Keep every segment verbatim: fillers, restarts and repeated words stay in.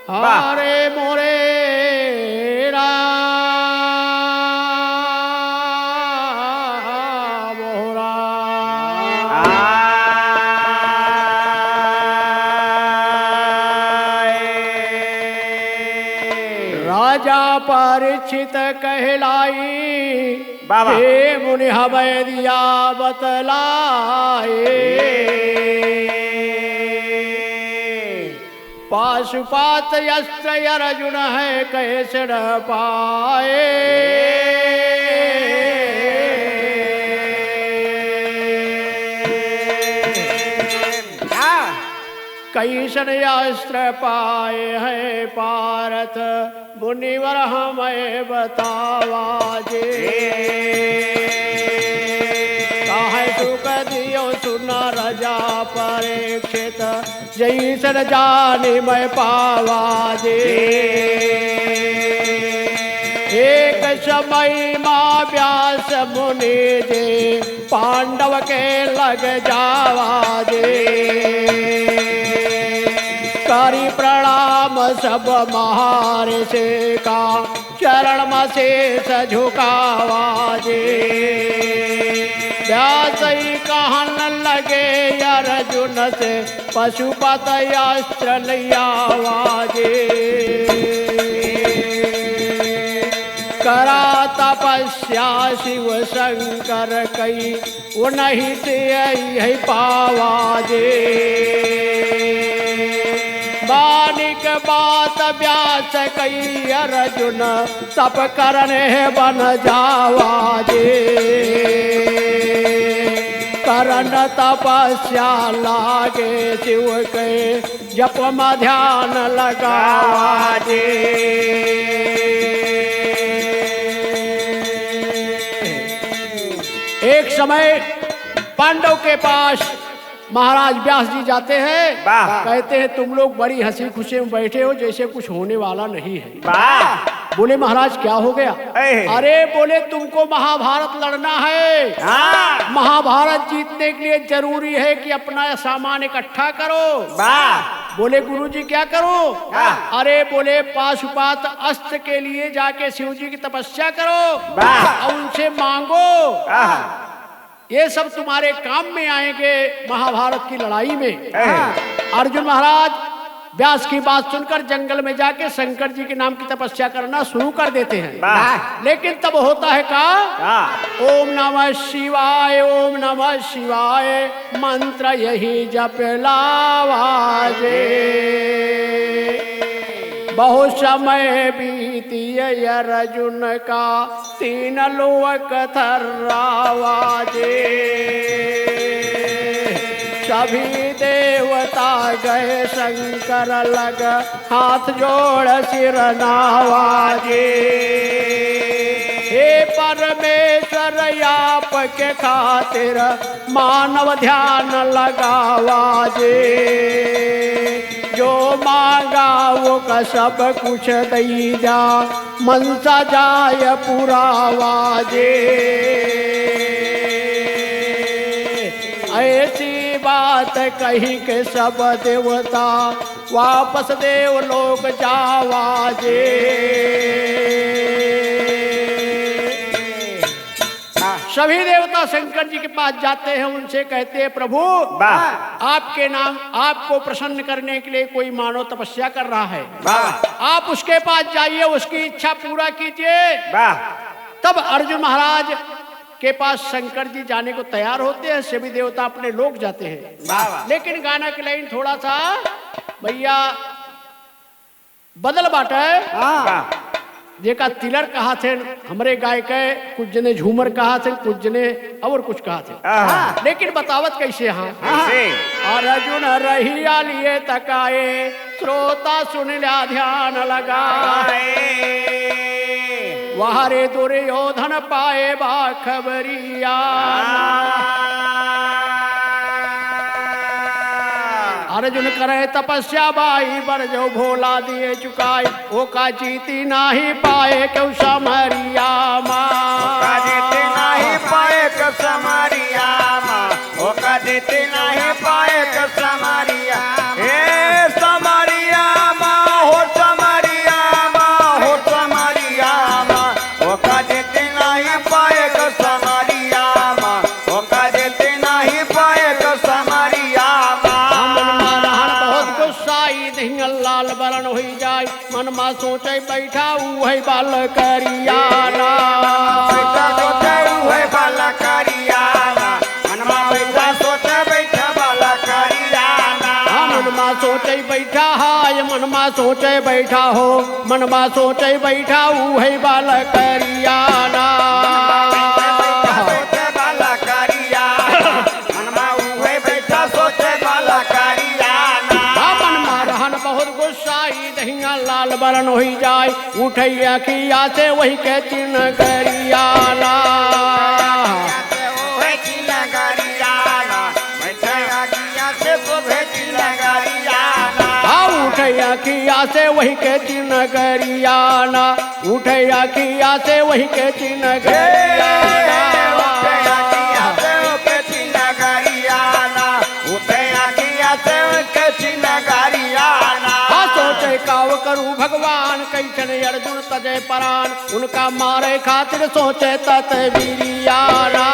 वाह। अरे मोरे राम, हो राम। आए। राजा परीक्षित कहलाई, बाबा। हे मुनि हमै दिया बतलाए। पाशुपात अस्त्र अर्जुन है कैसन पाए। हाँ। कैसन अस्त्र पाए हैं पारथ मुनिवर हमै बतावा जे। काहे सुख दियो सुन राजा परीक्षित, जैसन जानि मैं पावा जे। एक समय मा व्यास मुनि जे, पांडव के लग जावा जे। करी प्रणाम सब महर्षि का, चरण मा शीश झुकावा जे। व्यास ही कहन लगे अर्जुन से, पाशुपात अस्त्र लियावा जे। करा तपस्या शिव शंकर कई, उनही से यही पावा जे। मानिक बात व्यास कई अर्जुन, तप करने बन जावा जे। करन तपस्या लागे शिव के, जप मा ध्यान लगावा जे। एक समय पांडव के पास महाराज व्यास जी जाते हैं, वाह। कहते हैं, "तुम लोग बड़ी हंसी खुशी में बैठे हो, जैसे कुछ होने वाला नहीं है।" वाह। बोले, "महाराज, क्या हो गया?" ए। अरे, बोले, "तुमको महाभारत लड़ना है। हाँ। महाभारत जीतने के लिए जरूरी है कि अपना सामान इकट्ठा करो।" वाह। बोले, "गुरु जी, क्या करो?" वाह। अरे, बोले, "पाशुपात अस्त्र के लिए जाके शिव जी की तपस्या करो वाह। और उनसे मांगो।" वाह। ये सब तुम्हारे काम में आएंगे महाभारत की लड़ाई में। हाँ। अर्जुन महाराज व्यास की बात सुनकर जंगल में जाके शंकर जी के नाम की तपस्या करना शुरू कर देते हैं। वाह। लेकिन तब होता है का? हाँ। ओम नमः शिवाय, ओम नमः शिवाय, मंत्र यही जप लावा जे। बहुत समय बीतिय अर्जुन का, तीन लोक थर्रावा जे। सभी देवता गए शंकर लग, हाथ जोड़ सिर नावा जे। हे परमेश्वर, आपके खातिर मानव ध्यान लगावा जे। जो मांगा वो का सब कुछ दई जा, मनसा जाय पुरावा जे। ऐसी बात कही के सब देवता वापस देव लोक जावा जे। हाँ। सभी देवता शंकर जी के पास जाते हैं, उनसे कहते हैं, "प्रभु, वाह। आपके नाम, आपको प्रसन्न करने के लिए कोई मानव तपस्या कर रहा है। वाह। आप उसके पास जाइए, उसकी इच्छा पूरा कीजिए।" वाह। तब अर्जुन महाराज के पास शंकर जी जाने को तैयार होते हैं, सभी देवता अपने लोक जाते हैं। वाह, वाह। लेकिन गाना के लाइन थोड़ा सा, भैया, बदल बाटे। हाँ। वाह। जेका तिलर कहा थे, हमरे गाय के, कुछ जने झूमर कहा थे, कुछ जने और कुछ कहा थे। आहा। लेकिन बतावत कैसे हाँ? कैसे? अर्जुन रहिया लिए तकाए, श्रोता सुन ल्या ध्यान लगाए। आए। वह रे दुर्योधन पाए बा खबरिया। अर्जुन करे तपस्या बाई, बर जो भोला दिए चुकाई, ओका जीती नाही पाए केहू समरिया मा। ओका जीती नाही पाए केहू समरिया मा, ओका जीती नाही पाए केहू समरिया। हे समरिया मा, हो लाल बरन होई जाए, मन मा सोचे बैठा उहै बाल करिया ना। बैठा सोचे उहै बाल करिया ना, मन मा बैठा सोचे बैठा बाल करिया ना। हाँ, मन मा सोचे बैठा, हाय, मन मा सोचे बैठा हो, मन मा सोचे बैठा उहै बाल करिया ना। बैठा सोचे बाल करिया ना। मनमा उहै बैठा सोचे बाल करिया ना। हाँ, मनमा रहन बहुत गुस्साई, दहिया लाल बरन होई जाए, उठै अखिया से वही के चिन्ह गरिया ना। उहै चिन्ह गरिया ना, बैठै अखिया से शोभे चिन्ह गरिया ना। हाँ, उठै अखिया से वही के चिन्ह गरिया ना। उठै अखिया से वही के चिन्ह गरिया ना। उठै अखिया से वही के चिन्ह गरिया ना। उठै अखिया से वही के चिन्ह गरिया ना। हाँ, सोचे काव करू भगवान, कैसन अर्जुन तजै परान। उनका मारै खातिर सोचे तदबीरिया ना।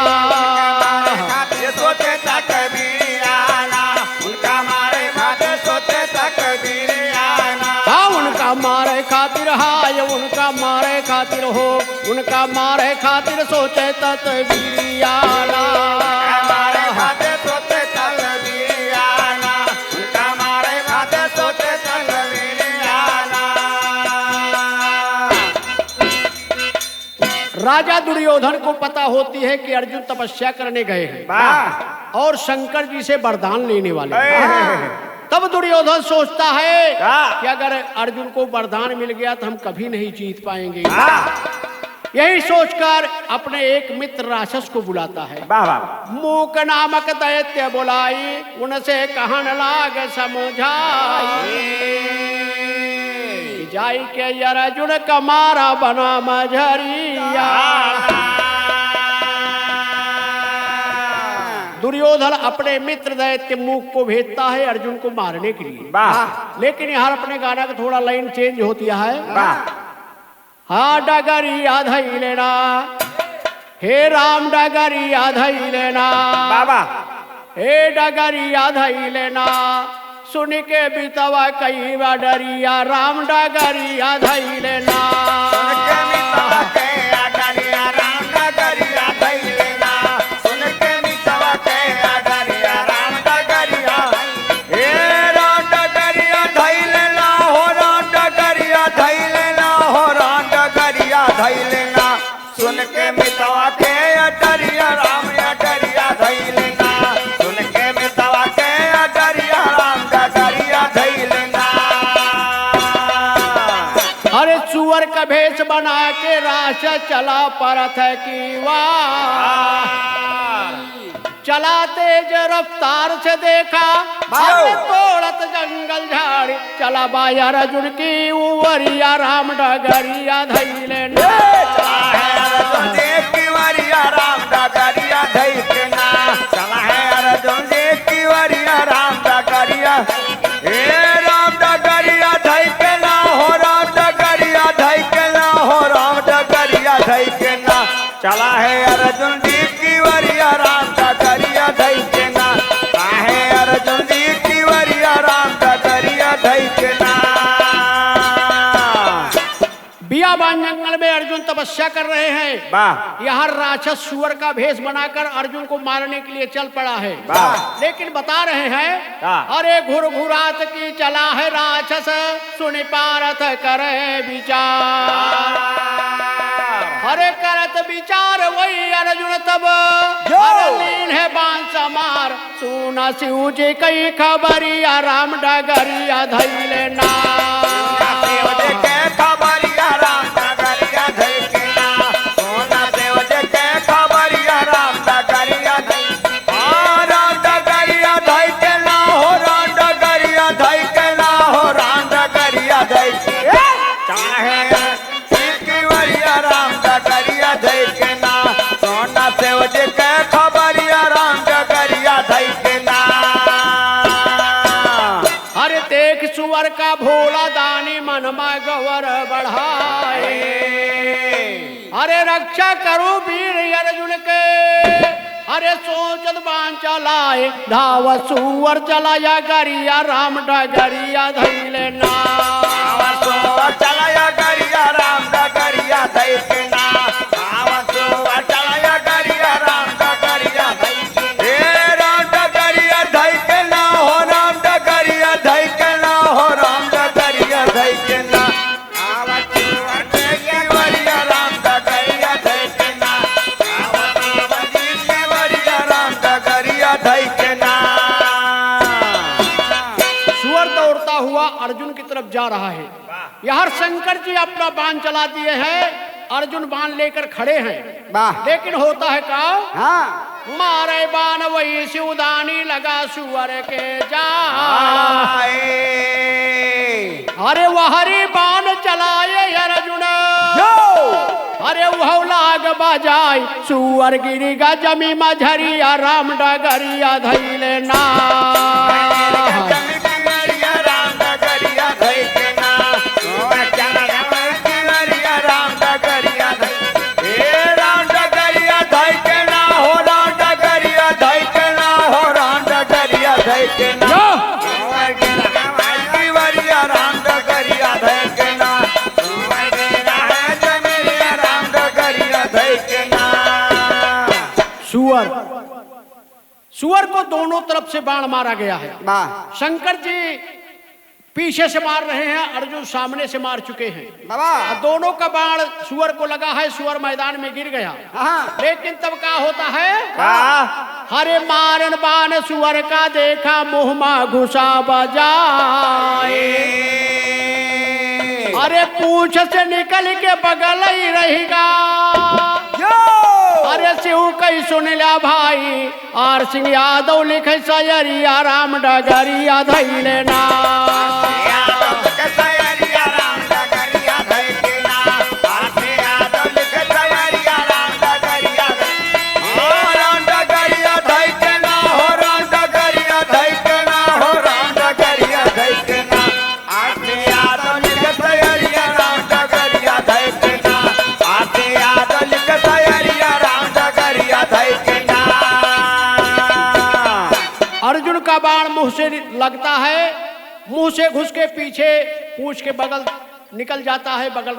खातिर सोचे तदबीरिया ना। उनका मारै खातिर सोचे तदबीरिया ना। हाँ, उनका मारै खातिर, हाय, उनका मारै खातिर हो, उनका मारै खातिर सोचे तदबीरिया ना। उनका मारै खातिर सोचे तदबीरिया ना। उनका मारै खातिर सोचे तदबीरिया ना। राजा दुर्योधन को पता होती है कि अर्जुन तपस्या करने गए हैं। वाह। और शंकर जी से वरदान लेने वाले हैं। ए। तब दुर्योधन सोचता है क्या? कि अगर अर्जुन को वरदान मिल गया तो हम कभी नहीं जीत पाएंगे। वाह। यही सोचकर अपने एक मित्र राक्षस को बुलाता है। वाह, वाह। मूक नामक दैत्य बुलाई, उनसे कहन लाग समुझाई। जाई के अर्जुन का मारा बना मझरिया। दुर्योधन अपने मित्र दैत्य मूक को भेजता है अर्जुन को मारने के लिए। वाह। लेकिन यहाँ अपने गाना का थोड़ा लाइन चेंज होती है। वाह। हाँ, डगरिया धइले ना, हे राम डगरिया धइले ना। बाबा। हे डगरिया धइले ना, सुनि के मितवा कइबा डरिया, राम डगरिया धइले ना। सुनि के मितवा कइबा डरिया, राम डगरिया धइले ना। सुनि के मितवा कइबा डरिया, राम डगरिया धइले। हे राम डगरिया धइले ना हो, राम डगरिया धइले ना हो, राम डगरिया धइले ना। सुनि के मितवा कइबा डरिया, राम डगरिया धइले ना। सुनि के मितवा कइबा डरिया, राम डगरिया धइले ना। अरे सुअर का भेष बना के राक्षस चला परत है कि वाह। चला तेज रफ्तार से देखा, बाबू। अरे तोड़त जंगल झाड़ी, चला बा अर्जुन की उवरिया, राम डगरिया धइले ना। ए, चला है अर्जुन जी की वरिया, राम डगरिया धइले ना। चला है अर्जुन जी की वरिया, राम डगरिया। ए, राम डगरिया धइले ना हो, राम डगरिया धइले ना हो, राम डगरिया धइले ना। चला है अर्जुन जी की वरिया, राम डगरिया धइले ना। काहे अर्जुन जी की वरिया, राम डगरिया धइले ना। बियाबान जंगल में अर्जुन तपस्या कर रहे हैं। वाह। यहाँ राक्षस सुअर का भेष बनाकर अर्जुन को मारने के लिए चल पड़ा है। वाह। लेकिन बता रहे हैं, हाँ। अरे घुरघुरात की चला है राक्षस, सुनि पारथ करे विचार। अरे करत विचार वही अर्जुन तब, जो। अरे लीन है बान समार, सुना शिव जी कई खबरिया, राम डगरिया धइले ना। सुना शिव जी के खबरिया, राम डगरिया धइले ना। सुना शिव जी के खबरिया, राम डगरिया धइले। आ, राम डगरिया धइले ना हो, राम डगरिया धइले ना हो, राम डगरिया धइले। चाहे की वरिया, राम डगरिया धइले ना। सुना शिव जी के खबरिया, राम डगरिया धइले ना। अरे देख सुअर का भोला दानी, मन मा गौर बढ़ाए। अरे रक्षा करू वीर अर्जुन के, अरे सोचत बाण चलाए, धाव सुअर चलाया गरिया, राम डगरिया धइले ना। धाव सुअर चलाया गरिया, राम डगरिया धइके ना। धाव सुअर चलाया गरिया, राम डगरिया धइके ना। ए राम डगरिया धइके ना हो, राम डगरिया धइके ना हो, राम डगरिया धइके ना। आवा चुअर के केवरिया राम डगरिया धइके ना। आवा चुअर के केवरिया राम डगरिया धइके ना। सुअर दौड़ता हुआ अर्जुन की तरफ जा रहा है। वाह। यहाँ शंकर जी अपना बाण चला दिए हैं, अर्जुन बाण लेकर खड़े हैं। वाह। लेकिन होता है क्या? हाँ। मारे बाण वही शिवदानी लगा सुअर के जाए। हाय। अरे वहरी बाण चलाए अर्जुन। यो। अरे वह लाग बजाई सुअर गिरी गा जमी मझरिया राम डगरिया धइले ना। ए राम डगरिया धइके ना हो, राम डगरिया धइके ना हो, राम डगरिया धइके ना। यो। राम डगरिया धइके ना। राम डगरिया धइके ना। सुअर, सुअर को दोनों तरफ से बाण मारा गया है। वाह। शंकर जी पीछे से मार रहे हैं, अर्जुन सामने से मार चुके हैं। बाबा। और दोनों का बाण सुअर को लगा है, सुअर मैदान में गिर गया। हाँ। लेकिन तब का होता है? का? हरे मारन बाण सुअर का देखा, मुँह मा घुसा बजाए। ए। अरे पूँछ से निकल के बगल ही रहेगा। यो। अरे शिव कई सुन ल्या भाई, आर सिंह यादव लिखे सयरिया राम डगरिया धइले ना। यादव लिखे सयरिया राम डगरिया धइले ना। आर सिंह यादव लिखे सयरिया राम डगरिया धइले ना। हो राम डगरिया धइले ना, हो राम डगरिया धइले ना, हो राम डगरिया धइले ना। आते आधुनिक तैयारिया राम डगरिया धइके ना। आते आधुनिक तैयारिया राम डगरिया धइके ना। अर्जुन का बाण मुँह से लगता है, मुँह से घुस के पीछे पूँछ के बगल निकल जाता है, बगल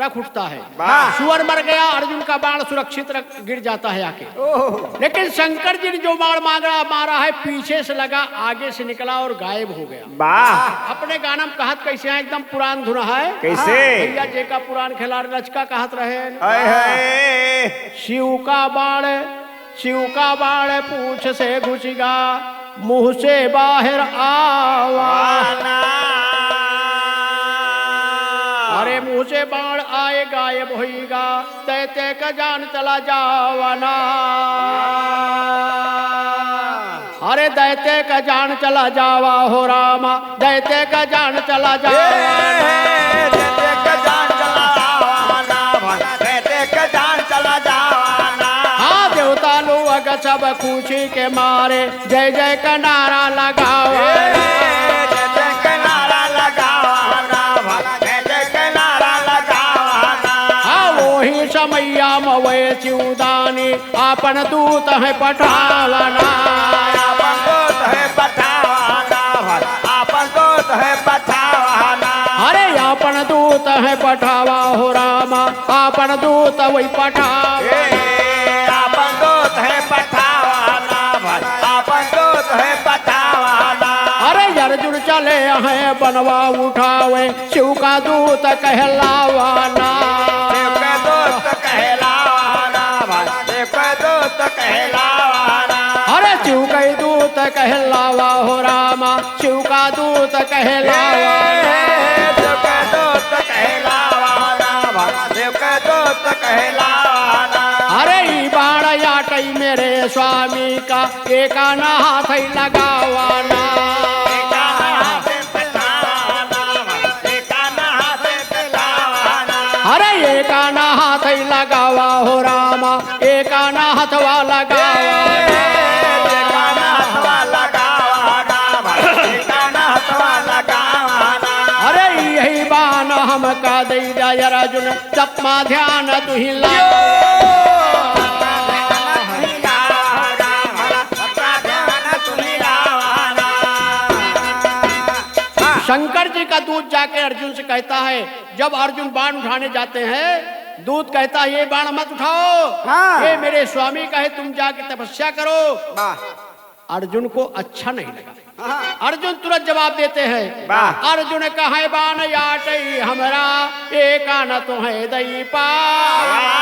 रख उठता है। वाह। सुअर मर गया, अर्जुन का बाण सुरक्षित रख, गिर जाता है आके। ओह। लेकिन शंकर जी ने जो बाण मांगा, मारा है, पीछे से लगा, आगे से निकला और गायब हो गया। वाह। अपने गाना में कहत कैसे हैं, एकदम पुरान धुन है। कैसे? भैया जेका पुरान खिलाड़ी लचका कहत रहे। हाय, हाय। शिव का बाण, शिव का बाण पूँछ से घुसिगा, मुँह से बाहर आवा। आना। अरे मुँह से बाण आए गायब होइगा, दैत्य का जान चला जावा ना। अरे दैत्य का जान चला जावा हो रामा, दैत्य का जान चला जावा ना। ए, दैत्य का जान चला जावा ना, दैत्य का जान चला जावा ना। हाँ, देवता लोग सब खुशी के मारे जय जय का नारा लगावा। ए, जय जय का नारा लगावा ना, भला जय जय का नारा लगावा ना। हाँ, वही समैया में वे शिवदानी आपन दूत है पठावना। आपन दूत है पठावना, आपन दूत है पठावना। अरे आपन दूत है पठावा हो रामा, आपन दूत वही पठावा। ए, आपन दूत है पठावना, आपन दूत है पठावना। अरे अर्जुन चले हैं बनवा उठावे, शिव का दूत कहलावना। शिव का दूत कहलावना, भला शिव का दूत कहलावना। अरे शिव का दूत कहलावा हो रामा, शिव का दूत कहलावा। ए, शिव का दूत कहलावना, भला शिव का दूत कहलावना। अरे ई बाण आटई मेरे स्वामी का, एकाना हाथ ही लगावना। एकाना हाथ अरे एकाना हाथ लगावा हो रामा, एकाना हथवा लगावा। एकाना हथवा लगावा रामा, एकाना हथवा लगावा ना। अरे यही बाण हमका दे जा अर्जुन, चपमा ध्यान तुही ला। यो। शंकर जी का दूत जाके अर्जुन से कहता है, जब अर्जुन बाण उठाने जाते हैं, दूत कहता है, "ये बाण मत उठाओ, हाँ। ये मेरे स्वामी का है, तुम जाके तपस्या करो।" वाह। अर्जुन को अच्छा नहीं लगा। हाँ। अर्जुन तुरंत जवाब देते हैं, वाह। "अर्जुन कहे बाण याटई हमरा, एका न तुहे दई पावा।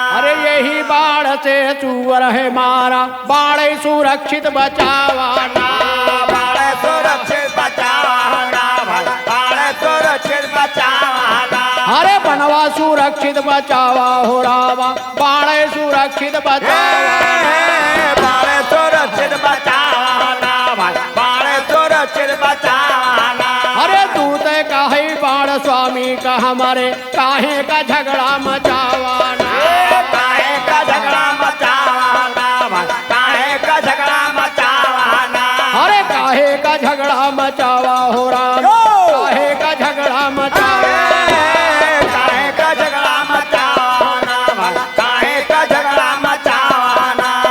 अरे यही बाण से सूर है मारा, बाण सुरक्षित बचावा ना। बाण सुरक्षित बचावा ना भाई, बाण सुरक्षित बचावा ना। अरे बनवा सुरक्षित बचावा हो रामा, बाण सुरक्षित बचावा ना।" ए, बाण सुरक्षित बचावा ना भाई, बाण सुरक्षित बचावा ना। अरे दूत कहे बाण स्वामी का हमारे, काहे का झगड़ा मचावा ना। ए, काहे का झगड़ा मचावा ना भाई, काहे का झगड़ा मचावा ना। अरे काहे का झगड़ा मचावा हो राम, यो। काहे का झगड़ा मचावा। ए, काहे का झगड़ा मचावा ना भाई, काहे का झगड़ा मचावा ना।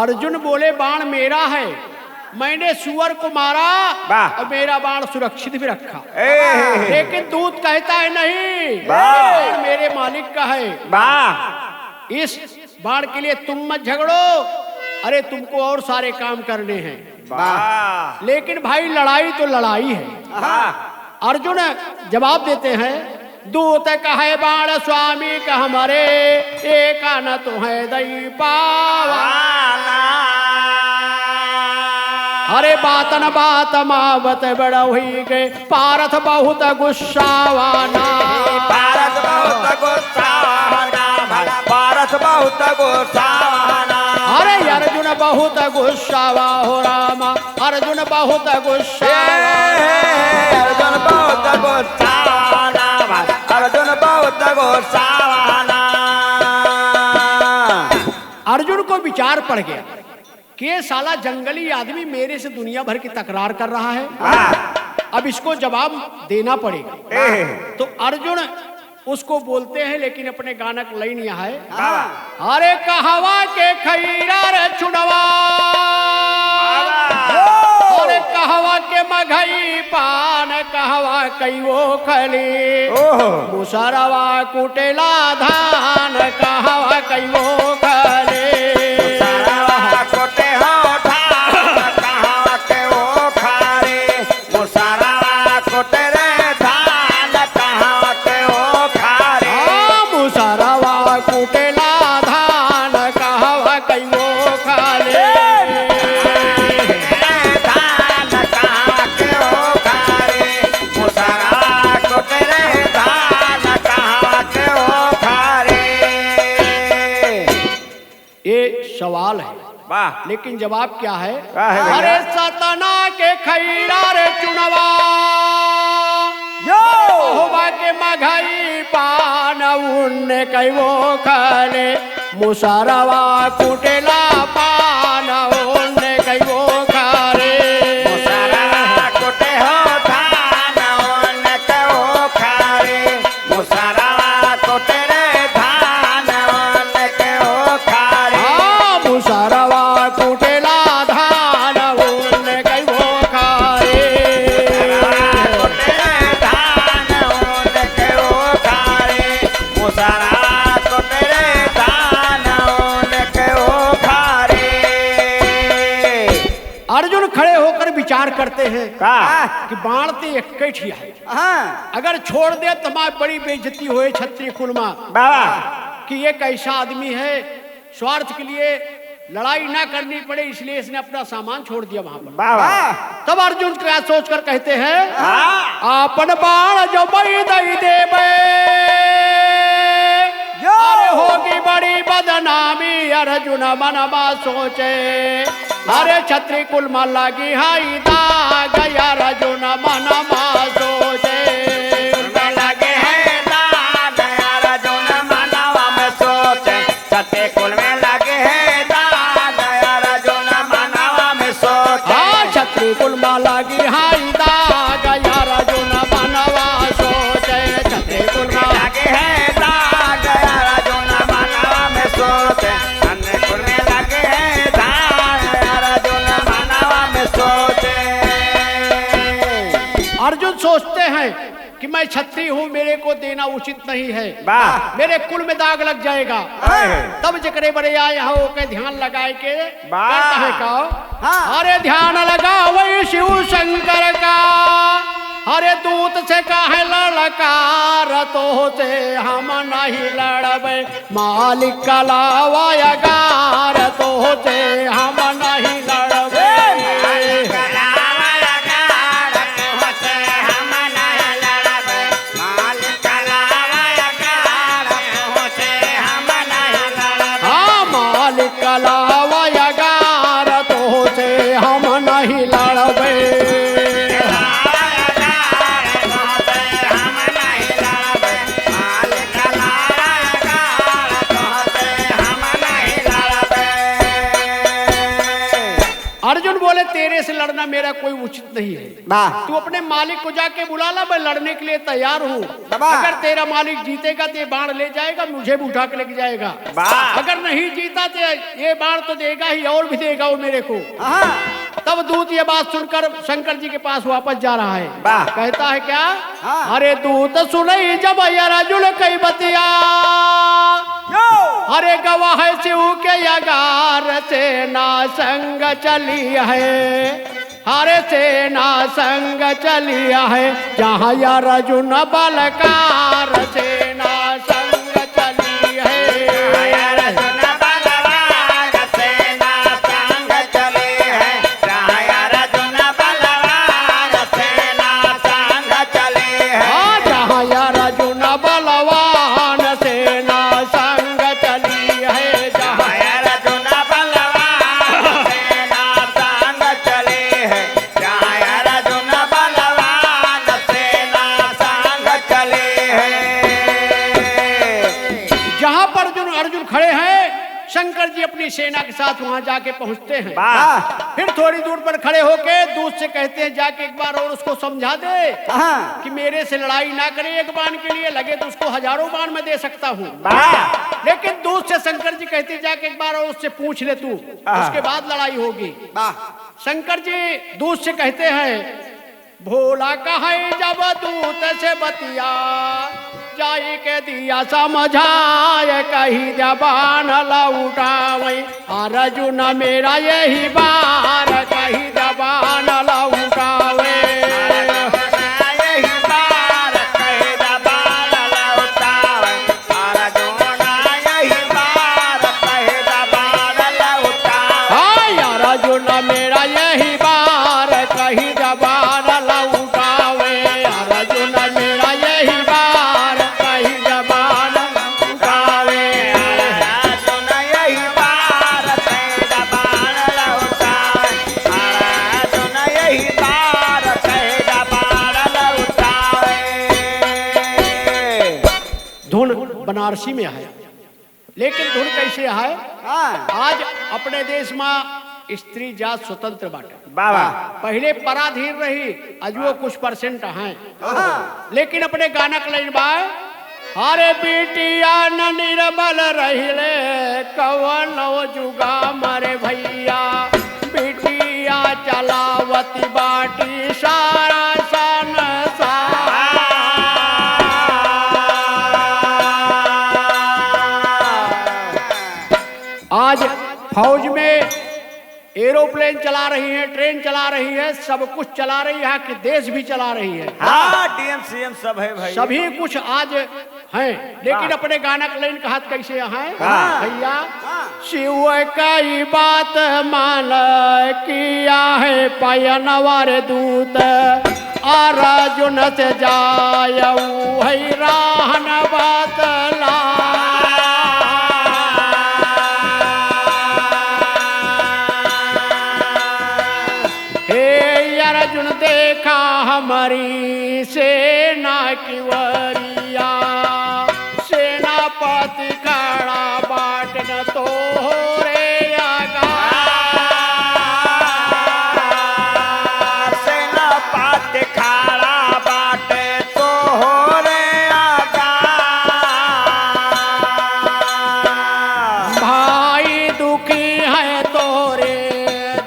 अर्जुन बोले, "बाण मेरा है, मैंने सुअर को मारा वाह। और मेरा बाण सुरक्षित भी रखा।" ए। लेकिन दूत कहता है, "नहीं, वाह। बाण मेरे मालिक का है। वाह। इस बाण के लिए तुम मत झगड़ो, अरे तुमको और सारे काम करने हैं।" वाह। लेकिन भाई लड़ाई तो लड़ाई है। वाह। अर्जुन जवाब देते हैं, "दूत कहे बाण स्वामी का हमारे, एका न तुहे दई पावा।" अरे बातन बात मा बत बड़ हुई गए, पारथ बहुत गुस्सावा ना। पारथ बहुत गुस्सावा ना भाई, पारथ बहुत गुस्सावा ना। अरे अर्जुन बहुत गुस्सावा हो रामा, अर्जुन बहुत गुस्सावा। ए, अर्जुन बहुत गुस्सावा ना भाई, अर्जुन बहुत गुस्सावा ना। अर्जुन को विचार पड़ गया कि ये साला जंगली आदमी मेरे से दुनिया भर की तकरार कर रहा है। हाँ। अब इसको जवाब देना पड़ेगा। ए। तो अर्जुन उसको बोलते हैं, लेकिन अपने गाना का लाइन यहाँ है। हाँ। अरे कहवा के खैरा रे चुनवा। वाह। अरे कहवा के मगई पान, कहवा कई वो खली। ओहो। मुसरवा कुटेला धान, कहवा कई वो खली। मुसरवा कुटे हो धान, कहवा के वो खली। मुसरवा कुटे रे धान, कहवा के वो खली। हाँ, मुसरवा कुटेला धान, कहवा कई वो खली। धान कहवा के वो खली, मुसरवा कुटे रे धान कहवा के वो खली। ये सवाल है। वाह। लेकिन जवाब क्या है? क्या है भैया? अरे सतना के खैरा रे चुनवा। यो। होबा के मघई पान उन्ने कई वो खले। मुसरवा कुटेला पान उन्ने कई वो खले। मुसरवा कुटे हो धान उन्ने कई वो खले। मुसरवा कुटे रे धान उन्ने कई वो खले। हाँ, मुसरवा कुटेला धान उन्ने कई वो खले। मुसरवा कुटे रे धान उन्ने कई वो खले। मुसरवा कुटे रे धान उन्ने कई वो खले। अर्जुन खड़े होकर विचार करते हैं का? कि बाण ते एक ही ठिया है। हाँ। अगर छोड़ दे तो हमारी बड़ी बेइज्जती होए क्षत्रिय कुल मा। बाबा। कि ये कैसा आदमी है, स्वार्थ के लिए लड़ाई ना करनी पड़े, इसलिए इसने अपना सामान छोड़ दिया वहां पर। बाबा। तब अर्जुन क्या सोचकर कहते हैं, हाँ। आपन बाण जो मई दई देबे, यो। अरे होगी बड़ी बदनामी, अर्जुन मनमा सोचे। अरे छत्री कुल मा लागी है दाग, अर्जुन मनमा सोचे। में लगे है दाग, अर्जुन मनवा में सोचे। छत्री कुल में लगे है दाग, अर्जुन मनवा में सोचे। हाँ, छत्री कुल मा लागी है दाग, अर्जुन मनवा सोचे। छत्री कुल मा लगे है दाग, अर्जुन मनवा में सोचे। छत्री कुल में लगे है दाग, अर्जुन सोचते हैं कि मैं क्षत्रिय हूँ, मेरे को देना उचित नहीं है, वाह। मेरे कुल में दाग लग जाएगा। हाय। तब जकरे बरे आए हो के ध्यान लगाए के वाह। करता है का? हाँ। अरे ध्यान लगावै शिव शंकर का, अरे दूत से काहे ललकार, तोहसे हम नहीं लड़बै। मालिक कलावा अगार, तोहसे हम नहीं लड़बै। हाँ, मालिक कलावा अगार, तोहसे हम नहीं लड़बै। अर्जुन बोले, तेरे से लड़ना मेरा कोई उचित नहीं है। वाह। तू अपने मालिक को जाके बुला ला, मैं लड़ने के लिए तैयार हूँ। बाबा। अगर तेरा मालिक जीतेगा तो ये बाण ले जाएगा, मुझे भी उठा के लेके जाएगा। वाह। अगर नहीं जीता तो ये बाण तो देगा ही, और भी देगा वो मेरे को। हाँ। तब दूत ये बात सुनकर शंकर जी के पास वापस जा रहा है। वाह। कहता है क्या? हाँ। अरे दूत सुनई जब अर्जुन कई बतिया, यो। अरे गवाह शिव के अगार, सेना संग चली है। अरे सेना संग चली है, जहाँ अर्जुन बलकार, सेना संग चली है। हाँ, जहाँ अर्जुन बलवान, सेना संग चली है, जहाँ जहाँ पर अर्जुन, अर्जुन खड़े हैं, शंकर जी अपनी सेना के साथ वहां जाके पहुंचते हैं। वाह। फिर थोड़ी दूर पर खड़े होके दूत से कहते हैं, जाके एक बार और उसको समझा दे हाँ। कि मेरे से लड़ाई ना करे, एक बाण के लिए लगे तो उसको हजारों बाण मैं दे सकता हूँ। वाह। लेकिन दूत से शंकर जी कहते, जाके एक बार और उससे पूछ ले तू, हाँ। उसके बाद लड़ाई होगी। वाह। शंकर जी दूत से कहते हैं, भोला कहै जब दूत से बतिया, जाई के दिया समझाए, कही जबान लौटावै। अर्जुन मेरा यही बार, कही जबान लौटावै। हाँ, अर्जुन मेरा यही बार, कही जबान लौटावै। अर्जुन मेरा यही बार, कही जबान लौटावै। धुन बनारसी में है, लेकिन धुन कैसे है? हाँ। आज अपने देश में स्त्री जात स्वतंत्र बाटे। वाह, वाह। पहिले पराधीन रही, आज वो हाँ। कुछ percent हैं। हाँ। लेकिन अपने गाना के लाइन बा, अरे बिटिया न निर्बल रहिले, कवनो जुगाम रे भैया, बिटिया चलावत बाटी सारा संसार। आज फौज में aeroplane चला रही है, train चला रही है, सब कुछ चला रही है, कि देश भी चला रही है। हाँ, D M C M सब है भाई। सभी कुछ आज हैं, लेकिन हाँ। अपने गाना के लाइन कहत कैसे हैं? हाँ। भैया, हाँ। शिव कई बात मान किया है पयनवर दूत, अर्जुन से जायऊ है राहन बतला। हे अर्जुन देखा हमारी सेना की वरिया, सेनापति खड़ा बाटन तोहरे आगा। सेनापति खड़ा बाटे तोहरे आगा। भाई दुखी है तोरे,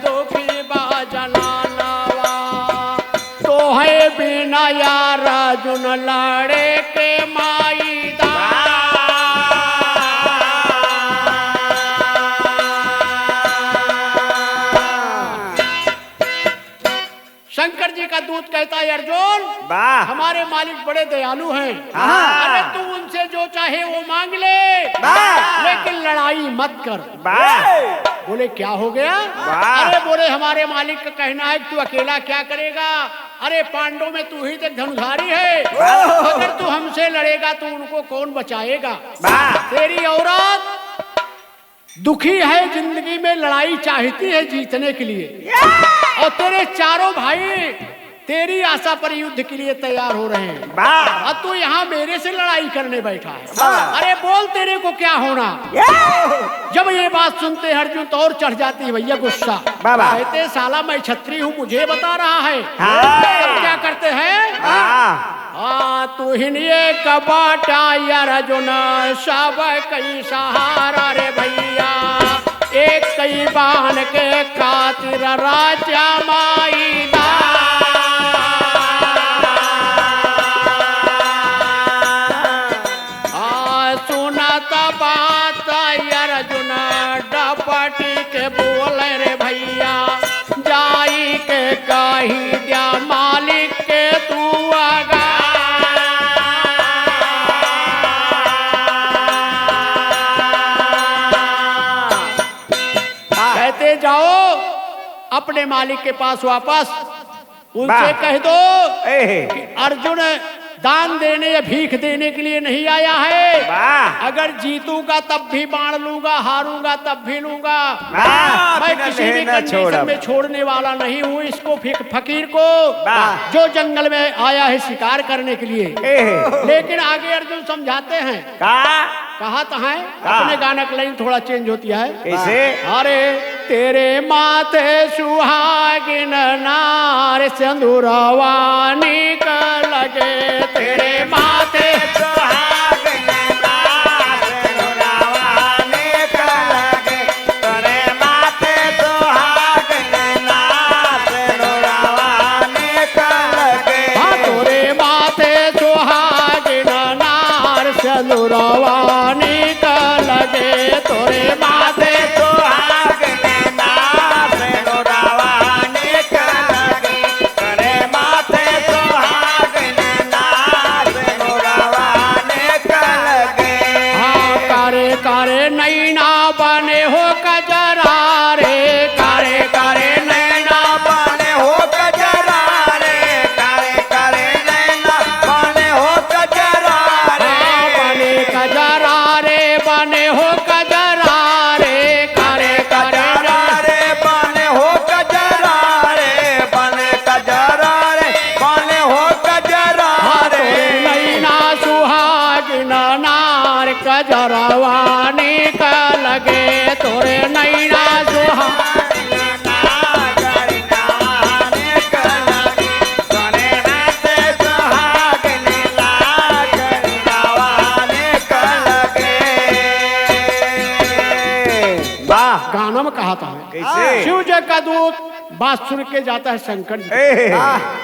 दुखी बा जनानवा, तोहे बिन नया अर्जुन लड़े के मैदान। शंकर जी का दूत कहता है, "अर्जुन, वाह। हमारे मालिक बड़े दयालु हैं। हाँ। अरे, तू उनसे जो चाहे वो मांग ले, वाह। लेकिन लड़ाई मत कर।" वाह। बोले, "क्या हो गया?" वाह। अरे, बोले, "हमारे मालिक का कहना है कि तू अकेला क्या करेगा? अरे, पांडव में तू ही तो एक धनुधारी है। वाह। अगर तू हमसे लड़ेगा तो उनको कौन बचाएगा? वाह। तेरी औरत दुखी है, जिंदगी में लड़ाई चाहती है जीतने के लिए, और तेरे चारों भाई तेरी आशा पर युद्ध के लिए तैयार हो रहे हैं। वाह। और तू यहाँ मेरे से लड़ाई करने बैठा है। वाह। अरे, बोल, तेरे को क्या होना?" जब ये बात सुनते हैं अर्जुन, तो और चढ़ जाती है भैया गुस्सा। वाह, वाह। कहते, "साला, मैं छत्री हूँ, मुझे बता रहा है।" हाँ। तब क्या करते हैं? हाँ। आ, तुहिन एक बाटा अर्जुन, सब कई सहारा रे भैया, एक कई बान के खातिर राजा मैदान। आ, सुनत बात अर्जुन डपटी के बोले, "रे भैया, जाई के कही द्या मालिक के तू आगा।" कहते, "जाओ अपने मालिक के पास वापस, उनसे वाह। कह दो एहे। कि अर्जुन दान देने या भीख देने के लिए नहीं आया है। वाह। अगर जीतूंगा तब भी बाण लूंगा, हारूंगा तब भी लूंगा। वाह। मैं बिना किसी भी लेहे ना condition छोड़ब। में छोड़ने वाला नहीं हूँ इसको, फिक-, फकीर को, वाह। जो जंगल में आया है शिकार करने के लिए।" एहे। लेकिन आगे अर्जुन समझाते हैं। का? कहा तो है, का? अपने गाना की line थोड़ा change होती है। कैसे? अरे, तेरे माथे सुहागिन नार सिंदूरवा नीक लगे, तेरे माथे सुहागिन नार सिंदूरवा नीक लगे, तेरे माथे सुहागिन नार सिंदूरवा नीक लगे। हाँ, तोरे माथे सुहागिन नार सिंदूरवा नीक लगे, तोरे माथे सुहागिन नार सिंदूरवा नीक लगे, तोरे माथे सुहागिन नार सिंदूरवा नीक लगे। हाँ, करे करे नैना बने हो कजरा रे, करे करे नैना बने हो कजरा रे, करे करे नैना बने हो कजरा रे। हाँ, बने कजरा रे, बने हो कजरा रे, करे करे कजरा रे, बने हो कजरा रे, बने कजरा रे, बने हो कजरा हाँ, रे। तोरे नैना सुहागिन नार कजरवा नीक लगे, तोरे नैना सुहा वाह। गाना में कहा था, कैसे? शिव जी का दूत बात सुन के जाता है शंकर जी। ए।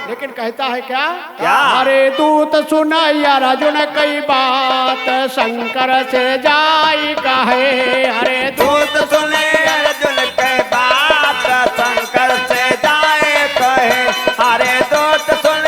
लेकिन कहता है क्या? क्या? अरे दूत सुन अर्जुन कई बात शंकर से जाई कहे। अरे दूत सुन अर्जुन कई बात शंकर से जाए कहे। अरे दूत सुन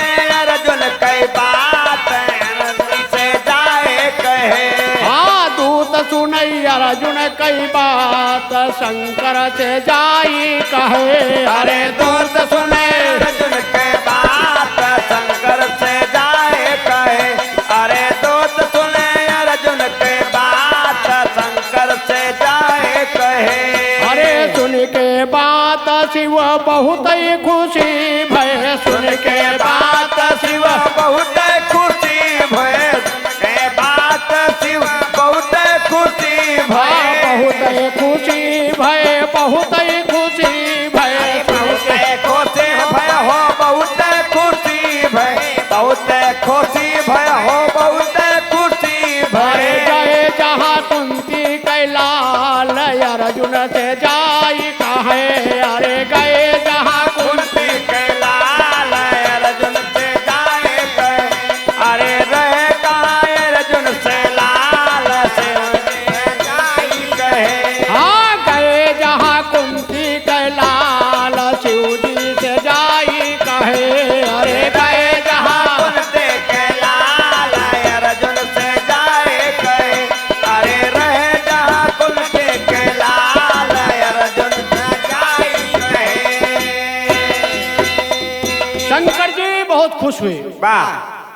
अर्जुन कई बात शंकर से जाए कहे। हाँ, दूत सुन अर्जुन कई बात शंकर से जाई कहे। अरे दूत सुन अर्जुन के बात शंकर से जाए कहे। अरे दूत सुन अर्जुन के बात शंकर से जाए कहे। अरे सुन के बात शिव बहुत ही खुशी भय, सुन के बात शिव बहुत खुशी भय। ए बात शिव बहुत खुशी भय। हाँ, बहुत खुशी भय, बहुत खुशी भय। अरे बहुत खुशी भय, शंकर जी बहुत खुश हुए। वाह।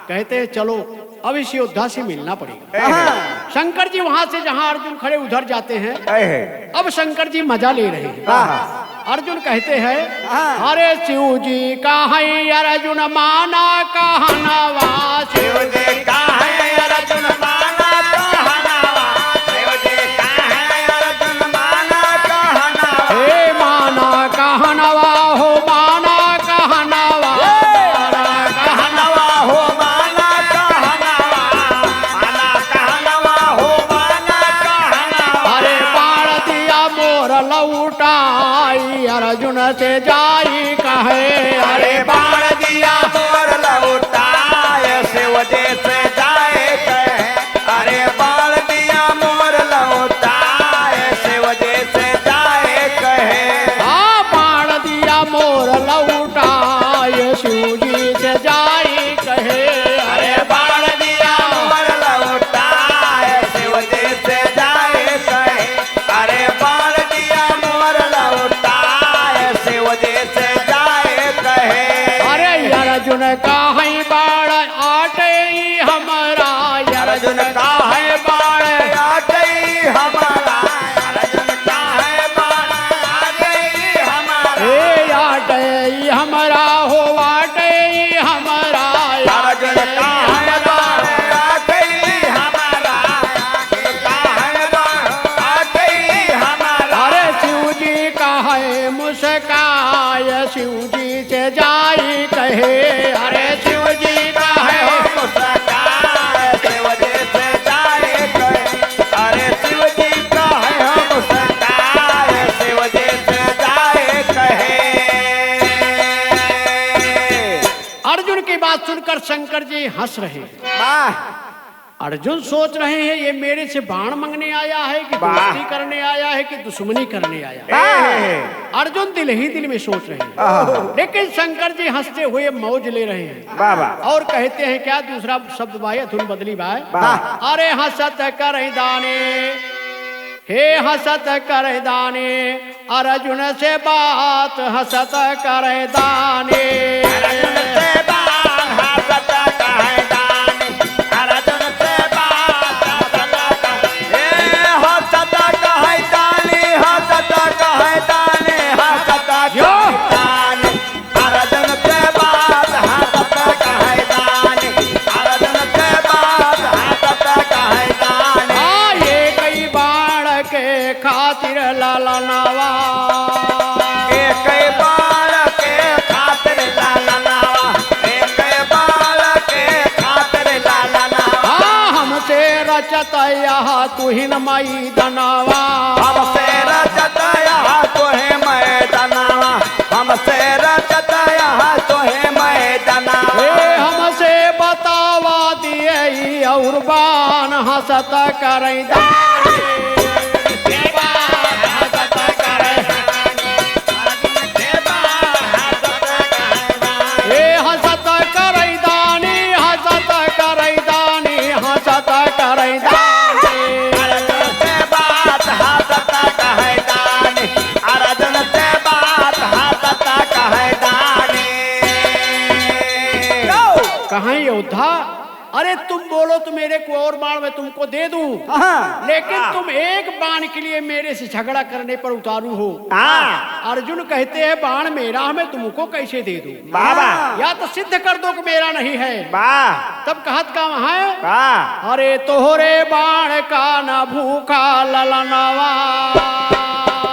कहते हैं, "चलो, अब इस योद्धा से मिलना पड़ेगा।" हाँ। शंकर जी वहां से जहां अर्जुन खड़े, उधर जाते हैं। है। अब शंकर जी मजा ले रहे हैं। हाँ। अर्जुन कहते हैं, हाँ। "अरे शिव जी का है अर्जुन माना कहनवा।" शिव जी का है अर्जुन माना कहनवा। शिव जी का है अर्जुन माना कहनवा। हे माना कहनवा हो, माना कहनवा। हे माना कहनवा हो, माना कहनवा। माना कहनवा हो, माना कहनवा। अरे बाण दिया मोर लौटाई, अर्जुन से जाई कहे। अरे बाण दिया मोर लौटाई, शिव जी से जाए कहे। अरे बाण दिया मोर लौटाए, शिव जी से जाए कहे। हाँ, बाण दिया मोर लौटाए, शिव जी से जाई कहे। अरे बाण दिया मोर लौटाए, शिव जी से जाए कहे। अरे बाण दिया मोर लौटाए, शिव जी से जाए कहे। अरे अर्जुन का है बाण आटे ही हमारा, अर्जुन का है बाण आटे ही हमारा, अर्जुन का है बाण आटे ही हमारा। ए आटे ही हमारा हो, आटे ही हमारा। अर्जुन का है बाण आटे ही हमारा, अर्जुन का है बाण आटे ही हमारा। अरे शिव जी का है मुस्काय, शिव जी से जाई कहे। अरे शिव जी का है हो मुस्काय, शिव जी से जाए कहे। अरे शिव जी का है हो मुस्काय, शिव जी से जाए कहे। अर्जुन की बात सुनकर शंकर जी हंस रहे। वाह। अर्जुन सोच रहे हैं, ये मेरे से बाण मांगने आया है कि वाह। दोस्ती करने आया है कि दुश्मनी करने आया है? वाह। अर्जुन दिल ही दिल में सोच रहे हैं। आहा। लेकिन शंकर जी हंसते हुए मौज ले रहे हैं। वाह, वाह। और कहते हैं क्या, दूसरा शब्द बाय, धुन बदली बाय। वाह। अरे हंसत करइ दानी, हे हंसत करइ दानी, अर्जुन से बात हंसत करइ दानी। अर्जुन से बात हंसत करइ दानी, अर्जुन से बात हंसत करइ, ए हंसत करइ दानी, हंसत करइ दानी, हंसत करइ दानी। अर्जुन से बात हंसत करइ दानी, अर्जुन से बात हंसत करइ दानी। हाँ, एकइ बाण के खातिर ललनवा। एकइ बाण के खातिर ललनवा, एकइ बाण के खातिर ललनवा। हाँ, हमसे रचत यह तुहिन मैदनवा। हमसे रचत यह तुहिन मैदनवा, हमसे रचत यह तुहिन मैदनवा। ए, हमसे बतावा दिए और बाण हंसत करइ दानी। ए हंसत करइ दानी, हंसत करइ दानी, हंसत करइ दानी। अर्जुन से बात हंसत करइ दानी, अर्जुन से बात हंसत करइ दानी। कहाँ योद्धा? अरे तुम बोलो तो मेरे को और बाण मैं तुमको दे दूं, हाँ। लेकिन हाँ। तुम एक बाण के लिए मेरे से झगड़ा करने पर उतारू हो। हाँ। अर्जुन कहते हैं, "बाण मेरा, मैं तुमको कैसे दे दूं?" वाह, वाह। या तो सिद्ध कर दो कि मेरा नहीं है। वाह। तब कहत का है, वाह। अरे तोहरे बाण का ना भूखा ललनवा।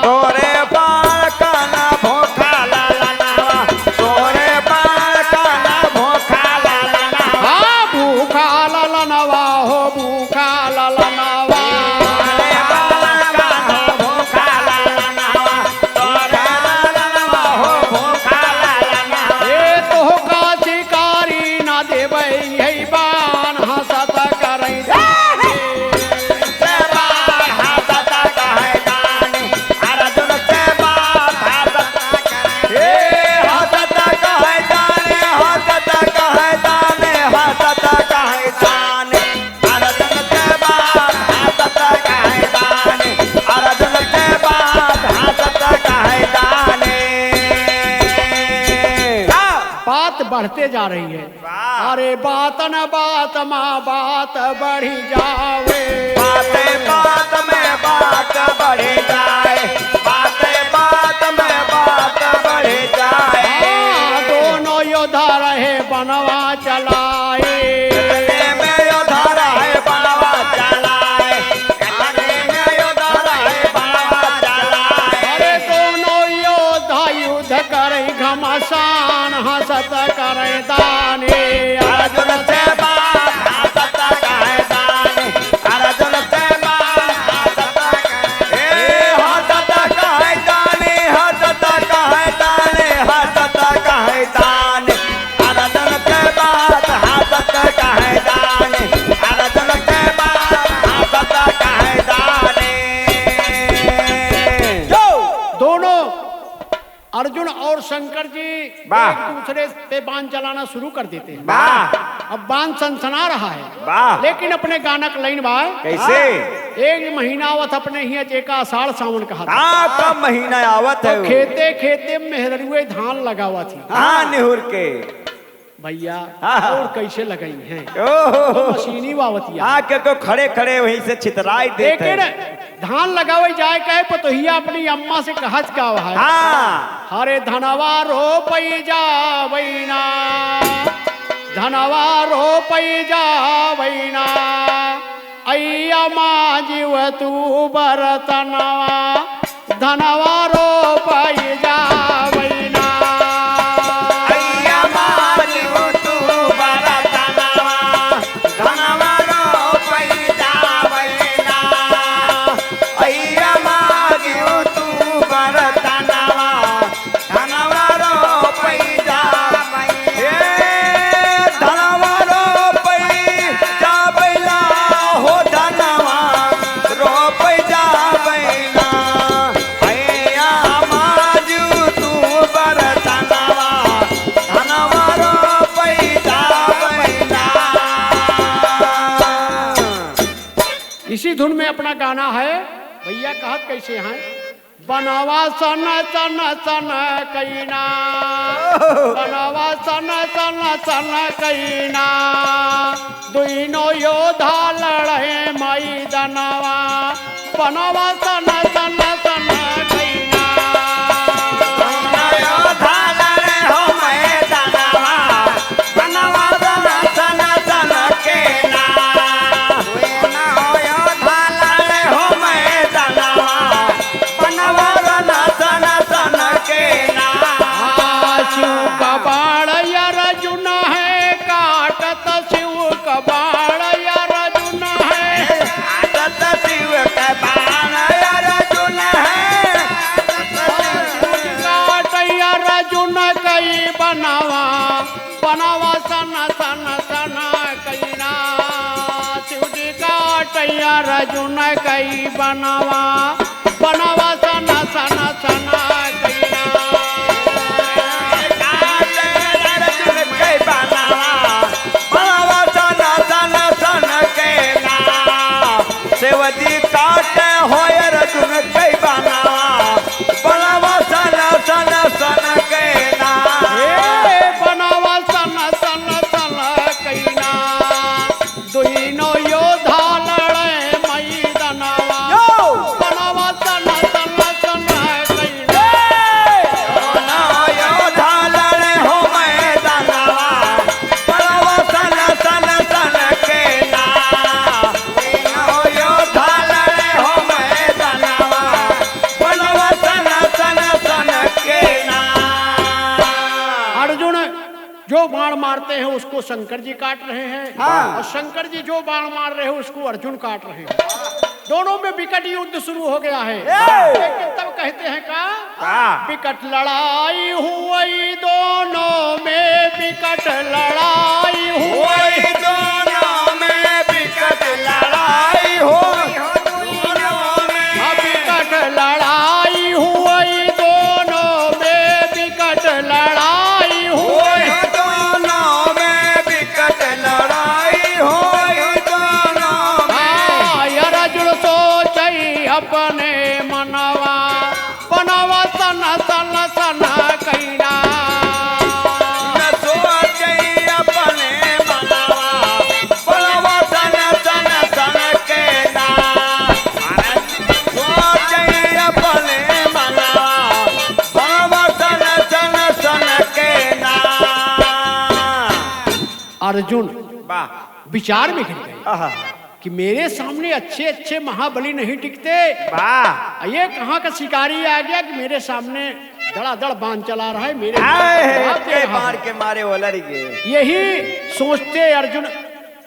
तोहरे बाण का ना भूखा ललनवा, तोहरे बाण का ना भूखा ललनवा। हाँ, भूखा ललनवा हो, भूखा ललनवा। तोहरे बाण का ना भूखा ललनवा, तोहरे ललनवा हो, भूखा ललनवा। ए तोहका शिकारी ना देबै है बाण हंसत करइ दानी। से बाण हंसत करइ दानी, अर्जुन से बात बढ़ते जा रही है। वाह। अरे बात न बात मा बात बढ़ी जावे। बाते बात में बात बढ़ी जाए, बाते बात में बात बढ़ी जाए। हाँ, दोनों योद्धा रहे बनवा चलाए। इतने में योद्धा रहे बनवा चलाए। अरे दोनों योद्धा युद्ध करै घमासान, हँसत करै दाने। अर्जुन से बात हँसत करै दाने, अर्जुन से बात हँसत करै, ए, हँसत करै दाने, हँसत करै दाने, हँसत करै दाने। अर्जुन के बात हँसत करै दाने, अर्जुन के बात हँसत करै दाने। जो दोनों अर्जुन और शंकर जी वाह। एक दूसरे पे बाण चलाना शुरू कर देते हैं। वाह। अब बाण सनसना रहा है। वाह। लेकिन अपने गाना का लाइन बा। कैसे? एक महीना आवत अपने ही जेका आषाढ़ सावन कहा था। हाँ, कब महीना आवत तो है वो? खेते खेते मेहररुए धान लगावा थी। हाँ, निहुर के। भैया, हाँ। और कैसे लगाई हैं? ओहो। तो मशीनी वावतिया। हाँ, के को खड़े खड़े वहीं से छितराई देते लेकिन हैं। धान लगावे जाए कहे पतोहिया अपनी अम्मा से कहत का है? हाँ। हरे धनवा रोपई जावैना, धनवा रोपई जावैना, अइया माँ जीव तू बरतनवा, धनवा रोपई जावैना। अइया माँ जीव तू बरतनवा, धनवा रोपई जावैना। अइया माँ जीव तू बरतनवा, धनवा रोपई जावैना। ए, धनवा रोपई जावैना, हो धनवा रोपई जावैना। अइया माँ जीव तू बरतनवा, धनवा रोपई जावैना। इसी धुन में अपना गाना है, भैया कहत कैसे हैं? बनवा सन सन सन कइना, बनवा सन सन सन कइना, दुइनो योद्धा लड़े मैदनवा। बनवा सन सन सन कइना, दुइनो योद्धा लड़े हो मैदनवा। बनवा सन सन सन कइना, दुइनो योद्धा लड़े हो मैदनवा। बनवा सन सन सन कइना। आ, शिव का बाण अर्जुन है, काटत शिव का बाण अर्जुन है। काटत शिव का बाण अर्जुन है। काट अर्जुन कई बनवा, बनवा सन सन सन कइना। शिव जी काट अर्जुन कई बनवा, बनवा सन सन सन कइना। काट अर्जुन कई बनवा, बनवा सन सन सन कइना। शिव जी काट हो अर्जुन कई बनवा, बनवा सन सन सन कइना। ए, बनवा सन सन सन कइना। दुइनो योद्धा लड़े मैदनवा। यो! बनवा सन सन सन कइना। ए! दुइनो योद्धा लड़े हो मैदनवा। बनवा सन सन सन कइना। दुइनो योद्धा लड़े हो मैदनवा। बनवा सन सन सन कइना। अर्जुन जो बाण मारते हैं उसको शंकर जी काट रहे हैं, हाँ। और शंकर जी जो बाण मार रहे हैं उसको अर्जुन काट रहे हैं। दोनों में विकट युद्ध शुरू हो गया है। ए! लेकिन तब कहते हैं का? का? विकट लड़ाई हुई दोनों में, विकट लड़ाई हुई। हुई दोनों में विकट लड़ाई हुई। दोनों में। अब विकट लड़ाई हुई दोनों में, विकट लड़ाई हुई। हुई दोनों में विकट लड़ाई हुई दोनों में। हाँ, अर्जुन सोचै अपने मनवा, बनवा सन सन सन कइना। न अर्जुन वाह। विचार में गिर गए आहा। कि मेरे सामने अच्छे अच्छे महाबली नहीं टिकते। वाह। ये कहाँ का शिकारी आ गया कि मेरे सामने दड़ादड़ बाण चला रहा है, मेरे आए हैं, भाग दे के रहा बाण है। के मारे वो लड़ गए। यही सोचते अर्जुन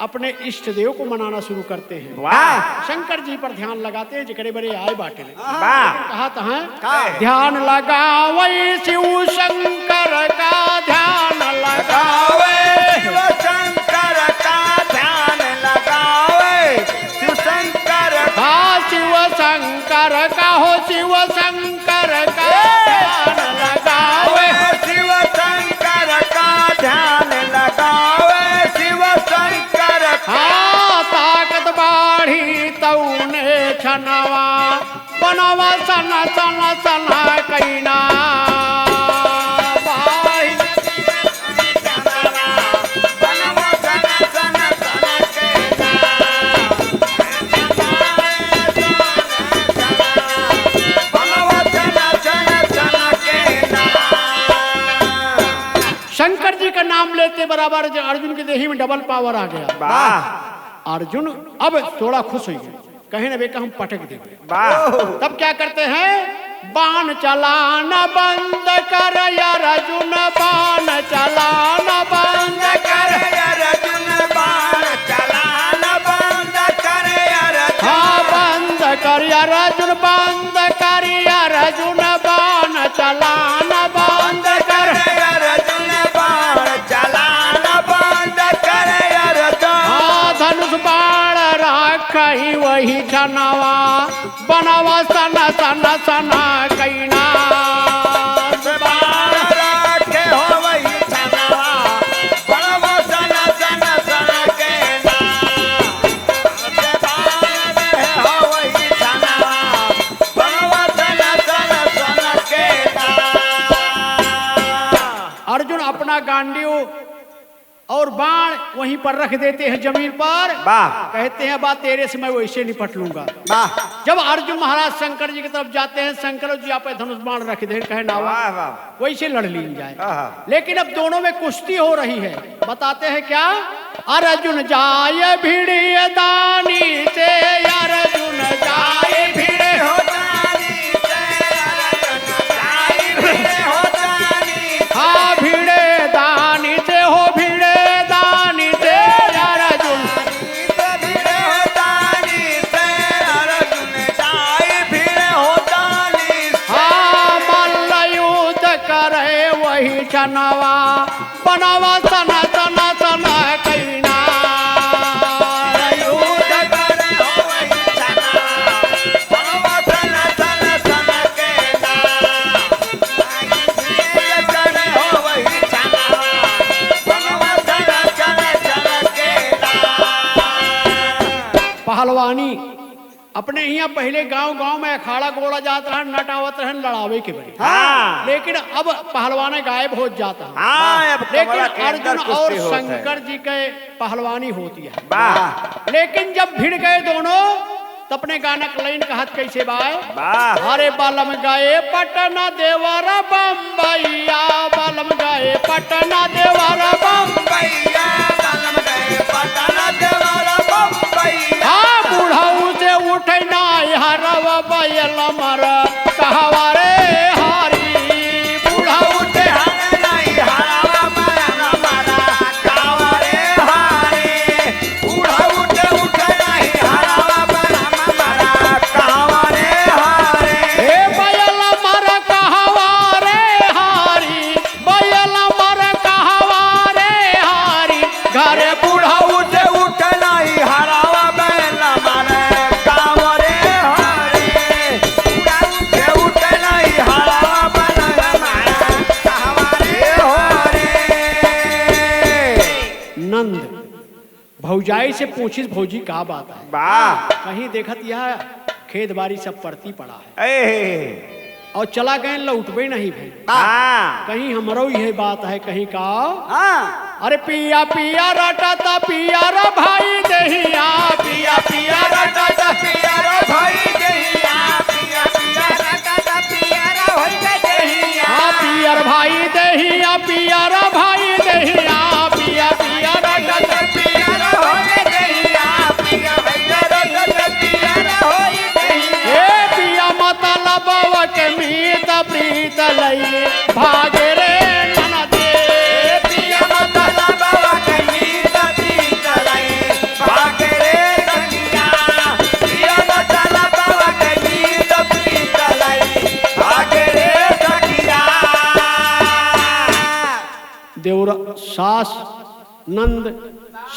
अपने इष्ट देव को मनाना शुरू करते हैं। वाह। शंकर जी पर ध्यान लगाते हैं, जेकरे बरे आए बाटे। वाह। कहा तो है, का? ध्यान लगावे शिव शंकर का, ध्यान लगावे। लगावे शिव शंकर का, ध्यान लगावे शिव शंकर का। हाँ, शिव शंकर का हो, शिव शंकर का ए! ध्यान लगावे। शिव शंकर का ध्यान लगावे, शिव शंकर का। हाँ, ताकत बाढ़ी तौने छनवा, बनवा सन सन सन कइना। बाढ़ी शंकर जी का नाम लेते बराबर जो अर्जुन के देही में डबल पावर आ गया। वाह। अर्जुन अब थोड़ा खुश हो गए, कहे न बेका हम पटक देंगे। वाह। तब क्या करते हैं, बाण चलाना बंद कर अर्जुन, बाण चलाना बंद कर। अर्जुन बाण चलाना बंद कर अर्जुन। हाँ, बंद कर अर्जुन, बंद कर अर्जुन, बाण चलाना बंद कर। अर्जुन बाण चलाना बंद कर अर्जुन। हाँ, धनुष बाण रखही वही छनवा, बनवा सन सन सन कइना। बाण राखे हो वही छनवा, बनवा सन सन सन कइना। बाण रहे हो वही छनवा, बनवा सन सन सन कइना। अर्जुन अपना गांडीव और बाण वहीं पर रख देते हैं जमीन पर। वाह। कहते हैं, "बा, तेरे से मैं वैसे निपट लूंगा।" वाह। जब अर्जुन महाराज शंकर जी की तरफ जाते हैं, शंकर जी आप धनुष बाण रख दे, कहे, "ना, वाह, वाह। वैसे लड़ लीन जाए।" आहा। लेकिन अब दोनों में कुश्ती हो रही है। बताते हैं क्या, अर्जुन जाए भिड़े दानी से, अर्जुन जाए भिड़े हो दानी से, अर्जुन जाए भिड़े हो दानी से। हाँ, भिड़े दानी से हो, भिड़े दानी से अर्जुन। भिड़े हो दानी से अर्जुन जाए भिड़े हो दानी से। हाँ, मल्ल युद्ध करे वही छनवा, बनवा सन सन सन कइना। युद्ध करे हो वही छनवा, बनवा सन सन सन कइना। पहलवानी अपने हियाँ पहिले गाँव गाँव में अखाड़ा गोड़ा जात रहन, नट आवत रहन लड़ावे के बरे। हाँ। लेकिन अब पहलवान गायब होत जात हैं। हाँ, अब लेकिन कमरा के अंदर अर्जुन और कुश्ती होत है। शंकर जी के पहलवानी होती है। वाह। लेकिन जब भिड़ गए दोनों, तो अपने गाना का लाइन कहत कैसे बाय? वाह। अरे बलम गए पटना देवर बम्बैया, बलम गए पटना देवर बम्बैया, बलम गए पटना देवर बम्बैया। हाँ, बुढ़ऊ से उठे नाई हरवा बयल मर कहवा रे हरी। बुढ़ऊ से हरे नाई हरवा बयल मर कहवा रे हरी। बुढ़ऊ से उठे नाई हरवा बयल मर कहवा रे हरी। ए बयल मर कहवा रे हरी। बयल मर कहवा रे हरी, घरे बुढ़ऊ से उठ नाई हरवा बैल मर कहवा रे हरी। बुढ़ऊ से उठ नाई हरवा बैल मर कहवा रे हरी। नंद भौजाई से पूछिस, "भौजी, का बात है?" वाह। कहीं देखत यह खेत बारी सब परती पड़ा है। ए। और चला गए, लौटबे नहीं भइल। हाँ। कहीं हमरो यह बात है, कहीं का? हाँ। अरे पिया पिया रटत पियर भई देहिया, पिया पिया रटत पियर भई देहिया, पिया पिया रटत पियर भई देहिया। हाँ, पियर भई देहिया, पियर भई देहिया, पिया पिया रटत सास नंद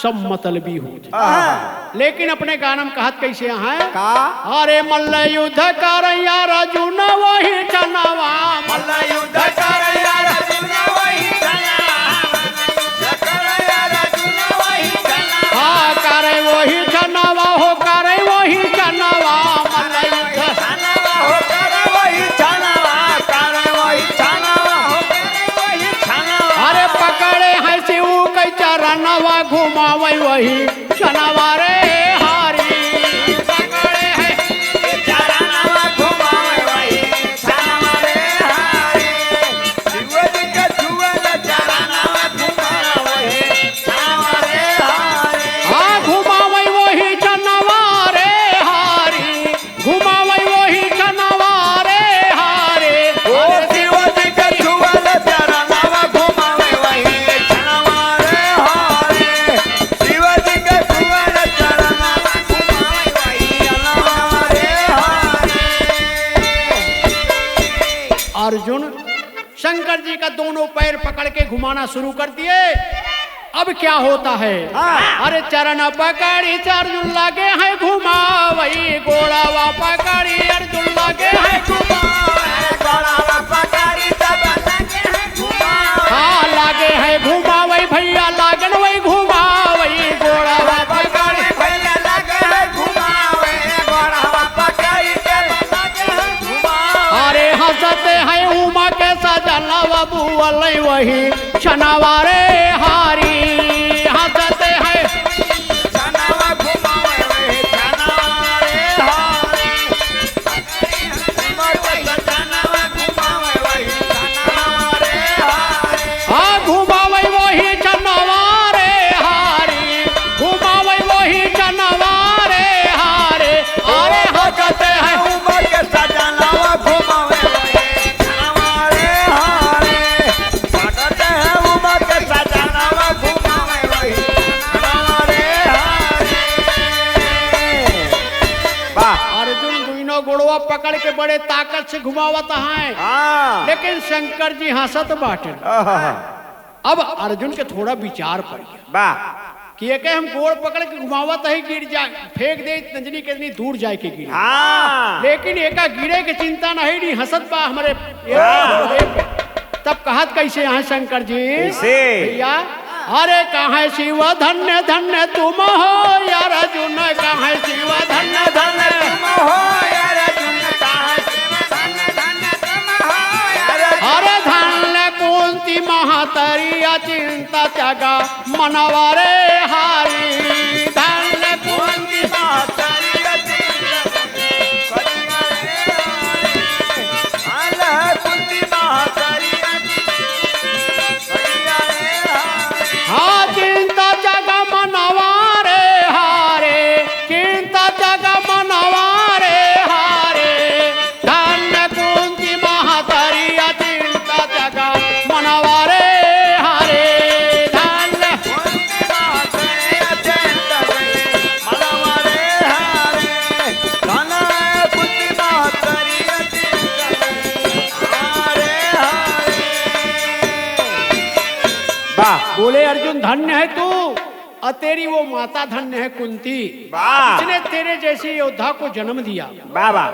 सब मतलबी होत हैं। आहा। लेकिन अपने गाना में कहत कैसे हैं? का? अरे मल्ल युद्ध करैया अर्जुन वही छनवा। मल्ल युद्ध करैया अर्जुन वही छनवा। मल्ल युद्ध करैया अर्जुन वही छनवा। हाँ, करे वही छनवा हो, करे वही छनवा। मल्ल युद्ध छनवा हो, करे वही छनवा, करे वही छनवा हो, करे वही छनवा। अरे पकड़े हैं शिव के चरणवा, घुमावै वही छनवा रे हरी। पकड़े हैं चरणवा, घुमावै वही छनवा रे हरी। शिव जी के छुअल चरणवा, घुमावै वही छनवा रे हरी। हाँ, घुमावै वही छनवा रे हरी। घुमावै वही छनवा रे हरी। ओ शिव जी के छुअल चरणवा, घुमावै वही छनवा रे हरी। शिव जी के छुअल चरणवा, घुमावै वही छनवा रे हरी। अर्जुन शंकर जी का दोनों पैर पकड़ के घुमाना शुरू कर दिए। अब क्या होता है? हाँ। अरे चरण पकड़ी अर्जुन लागे हैं घुमावै, गोड़वा पकड़ी अर्जुन लागे हैं घुमावै, गोड़वा पकड़ी सब लागे हैं घुमावै। हाँ, लागे हैं घुमावै भैया, लागन वही घुमावै, गोड़वा पकड़ी भैया लागे हैं घुमावै, गोड़वा पकड़ी सब लागे हैं घुमावै। अरे हँसत हैं उमा के सजनवा, बोलै वही छनवा रे हरी। हँसत हैं छनवा, घुमावै वही छनवा रे हरी। उमा के सजनवा, घुमावै वही छनवा रे हरी। हाँ, घुमावै वही छनवा रे हरी। घुमावै वही छनवा रे हरी। अरे हँसत हैं उमा के सजनवा, घुमावै वही छनवा रे हरी। पकड़त हैं उमा के सजनवा, घुमावै वही छनवा रे हरी। वाह। अर्जुन दुइनो गोड़वा पकड़ के बड़े ताकत से घुमावत हैं। हाँ। लेकिन शंकर जी हँसत बाटेन। आहा। अब अर्जुन के थोड़ा विचार पड़ गया। वाह। कि एके हम गोड़ पकड़ के घुमावत ही, गिर जाए, फेंक दे, नजनी केतनी दूर जाए के गिरे। हाँ। लेकिन एका गिरे के चिंता नहीं, नहीं हँसत बा हमरे, हाँ। हमरे पे। तब कहत कैसे हैं शंकर जी? कैसे? भैया, अरे कहे शिव धन्य धन्य तुम हो अर्जुन, कहे शिव धन्य धन्य तुम हो अर्जुन, कहे शिव धन्य धन्य तुम हो अर्जुन। अरे धन्य कुंती महतारी अचिंत त जग मनवा रे हरी। धन्य कुंती महतारी अचिंत जग मनवा रे हरी। धन्य कुंती महतारी अचिंत जग मनवा रे हरी। हाँ, अचिंत जग मनवा रे हरी। अचिंत जग मनवा रे हरी। धन्य कुंती महतारी अचिंत जग मनवा रे हरी। धन्य कुंती महतारी अचिंत जग मनवा रे हरी। धन्य कुंती महतारी अचिंत जग मनवा रे हरी। वाह। बोले अर्जुन, धन्य है तू। और तेरी वो माता धन्य है कुंती, वाह। जिसने तेरे जैसे योद्धा को जन्म दिया। वाह, वाह।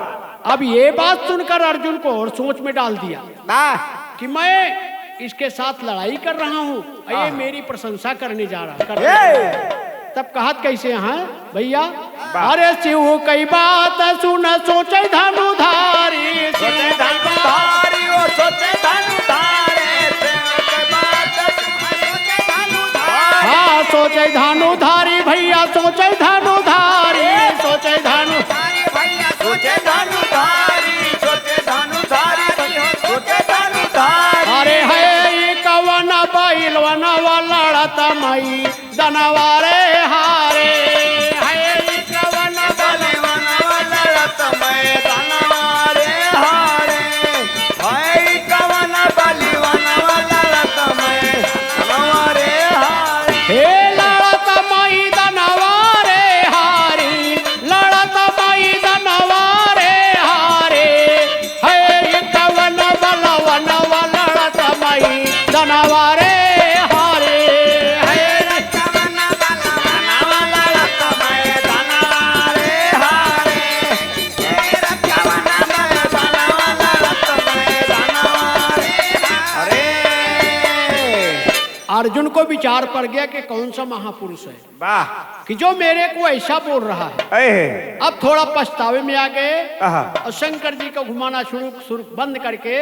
अब ये बात सुनकर अर्जुन को और सोच में डाल दिया, वाह। कि मैं इसके साथ लड़ाई कर रहा हूँ और ये आह। मेरी प्रशंसा करने जा रहा, करने ए! जा रहा है। तब कहत कैसे हैं भैया? वाह। अरे शिव कई बात सुन सोचे धनुधारी, सोचे धनुधारी, ओ सोचे धनुधारी, सोचे बात सुन सोचे धनुधारी। हाँ, सोचे धनुधारी भैया, सोचे धनुधारी, ए, सोचे धनु- धारी भैया, सोचे धनुधारी, सोचे धनुधारी, सोचे धनुधारी। अरे है ई कवन बइलवनवा लड़त मई दनवा रे हरी, है ई कवन बलवनवा लड़त मई दनवा रे हरी, है ई कवन बलवनवा लड़त मई दनवा रे हरी। हे लड़त मई दनवा रे हरी, लड़त मई दनवा रे हरी, है ई कवन बलवनवा लड़त मई दनवा रे हरी। को विचार पड़ गया कि कौन सा महापुरुष है वाह। कि जो मेरे को ऐसा बोल रहा है। ऐ। अब थोड़ा पछतावे में आ गए आहा। और शंकर जी को घुमाना शुरू, शुरू बंद करके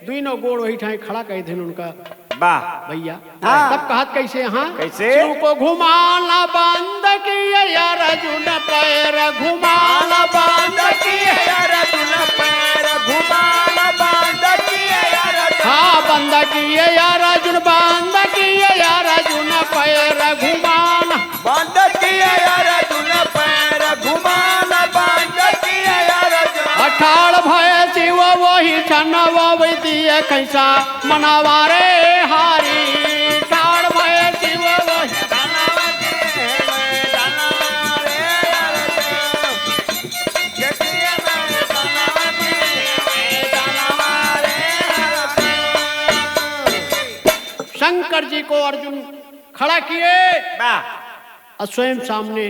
दोनों गोड़ वही ठाई खड़ा कर देन उनका वाह। भैया। हाँ। तब कहत कैसे, हाँ? कैसे? शिव को घुमाना बंद किए अर्जुन पैर, घुमाना बंद किए अर्जुन पैर, घुमाना बंद किए अर्जुन। हाँ, बंद किए अर्जुन, बंद किए अर्जुन पैर, घुमाना। बंद किए अर्जुन पैर, घुमाना बंद किए अर्जुन। अठार भय शिव वही छनवा वैदिय कैसा मनवा रे हारी। ठाड़ भय शिव वही शंकर जी को अर्जुन खड़ा किए वाह। और स्वयं सामने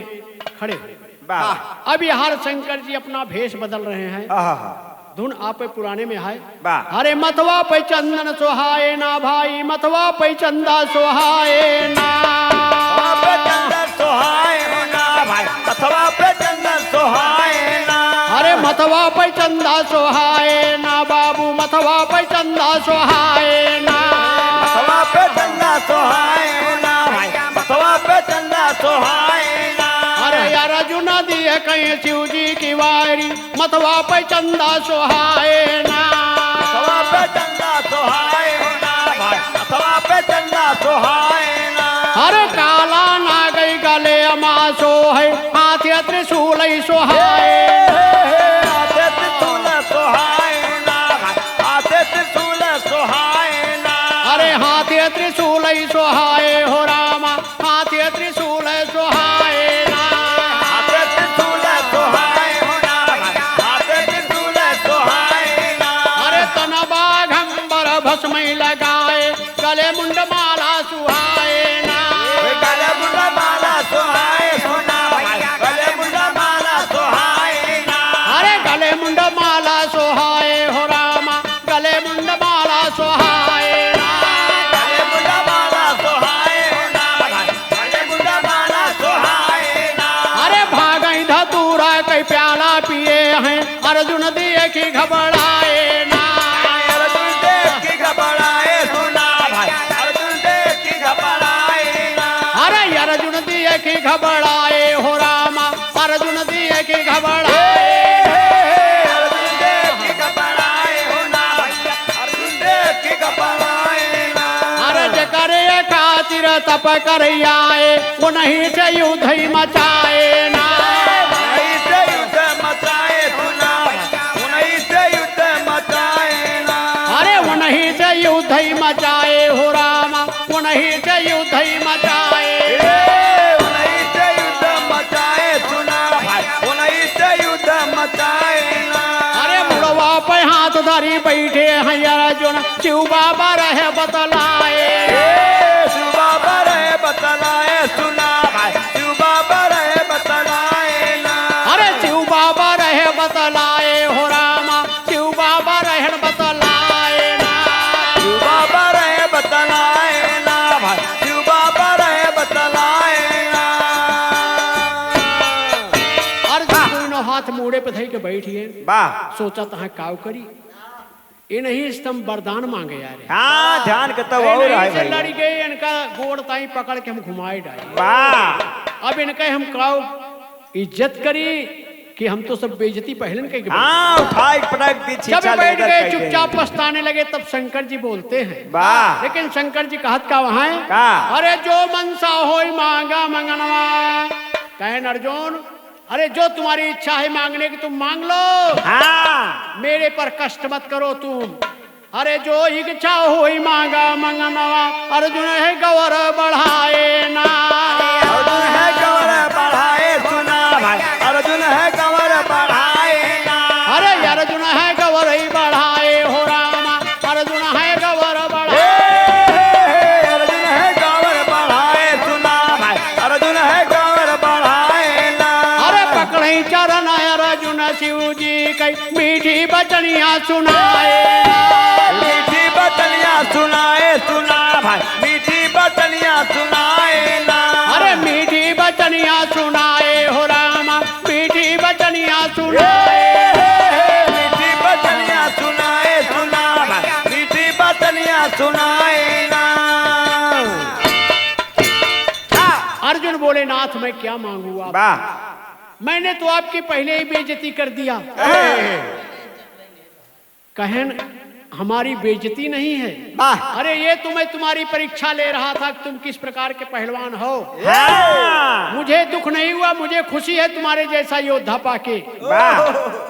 खड़े हुए। वाह। अब यहाँ शंकर जी अपना भेष बदल रहे हैं। आहा। धुन आप पुराने में है। वाह। अरे मथवा पे चंदन सोहाए ना भाई, मथवा पे चंदा सोहाए ना। मथवा पे चंदा सोहाए ना भाई, मथवा पे चंदा सोहाए ना। अरे मथवा पे चंदा सोहाए ना बाबू, मथवा पे चंदा सोहाए ना। मथवा पे चंदा सोहाए ना भाई, मथवा पे चंदा सोहाए ना। अरे अर्जुन दिए कहीं शिव जी की वारी, मथवा पे चंदा सोहाए ना। मथवा पे चंदा सोहाए ना भाई, मथवा पे चंदा सोहाए ना। अरे काला नागई गले अमा सोहे, हाथ त्रिशूल सोहाए। हे, हे, हे, हाथ त्रिशूल सोहाए ना भाई, हाथ त्रिशूल सोहाए ना। अरे हाथ त्रिशूल सोहाए हो रामा, हाथ त्रिशूल सोहाए ना। हाथ त्रिशूल सोहाए हो ना भाई, हाथ त्रिशूल सोहाए ना। अरे तन बाघंबर भस्म लगाए, गले मुंड माला सुहाए ना। गले मुंड माला सुहाए सुना भाई, गले मुंड माला सुहाए ना। अरे गले मुंड माला सुहाए हो रामा, गले मुंड माला सोहाए ना। गले मुंड माला सोहाए हो ना भाई, गले मुंड माला सोहाए ना। अरे भागई धतूरा कई प्याला पिए हैं, अर्जुन दिए कि घबराए ना। अर्जुन देख कि घबराए सुना भाई, अर्जुन देख कि घबराए ना। अरे अर्जुन दिए कि घबराए हो रामा, अर्जुन दिए कि घबराए। अर्जुन देख कि घबराए हो ना भैया, अर्जुन देख कि घबराए ना। अरे जेकरे खातिर तप कर आए, उन्हीं से युद्ध ही मचाए ना। उन्हीं से युद्ध मचाए सुना, उन्हीं से युद्ध मचाए ना। अरे उन्हीं से युद्ध ही मचाए हो रामा, उन्हीं से युद्ध ही मचाए। ए, उन्हीं से युद्ध मचाए सुना भाई, उन्हीं से युद्ध मचाए ना। अरे मुड़वा पे हाथ धरी बैठे हैं अर्जुन, शिव बाबा रहे बतलाए। ए, शिव बाबा रहे बतलाए सुना भाई, शिव बाबा रहे बतलाए ना। अरे शिव बाबा रहे बतलाए हो रामा, शिव बाबा रहन बतलाए ना। शिव बाबा रहे बतलाए ना भाई, शिव बाबा रहे बतलाए ना। अर्जुन दोनों हाथ मूड़े पे धई के बैठ गए। वाह। सोचत हैं काव करी, इन्हीं से हम वरदान मांगे यार। हाँ, ध्यान के तो और इन्हीं है से भाई। लड़ गए, इनका गोड़ ताई पकड़ के हम घुमाए डाए। वाह। अब इनके हम काव इज्जत करी कि हम तो सब बेइज्जती पहलन कई के बैठ हाँ, उठाए के पटक दी, जब छीछा बैठ लेदर गए कह दे। चुपचाप पछताने लगे, तब शंकर जी बोलते हैं। वाह। लेकिन शंकर जी कहत का वहाँ है? का? अरे जो मनसा होई मांगा मंगनवा। कहेन अर्जुन, अरे जो तुम्हारी इच्छा है मांगने की तुम मांग लो। हाँ। मेरे पर कष्ट मत करो तुम। अरे जो इच्छा होई मांगा मंगनवा, अर्जुन है गौर बढ़ाए ना। अर्जुन है गौर बढ़ाए सुना भाई, अर्जुन है गौर बढ़ाए ना। अरे अर्जुन है गौर ही बढ़ाए हो रामा, अर्जुन है गौर बढ़ाए। हे, हे, हे, अर्जुन है गौर बढ़ाए सुना भाई, अर्जुन है गौर बढ़ाए ना। अरे पकड़े चरण अर्जुन शिव जी कई मीठी बचनिया सुनाए। मीठी बचनिया सुनाए सुना भाई, मीठी बचनिया सुनाए ना। अरे मीठी बचनिया सुनाए हो रामा, मीठी बचनिया सुनाए। ए, मीठी बचनिया सुनाए, सुनाए, मीठी बचनिया सुनाए ना। हाँ। अर्जुन बोले, "नाथ, मैं क्या मांगू आप? वाह। मैंने तो आपकी पहले ही बेइज्जती कर दिया।" ए। कहेन, "हमारी बेइज्जती नहीं है।" वाह। "अरे, ये तो मैं तुम्हारी परीक्षा ले रहा था कि तुम किस प्रकार के पहलवान हो।" हाँ। "मुझे दुख नहीं हुआ, मुझे खुशी है तुम्हारे जैसा योद्धा पाके।" वाह।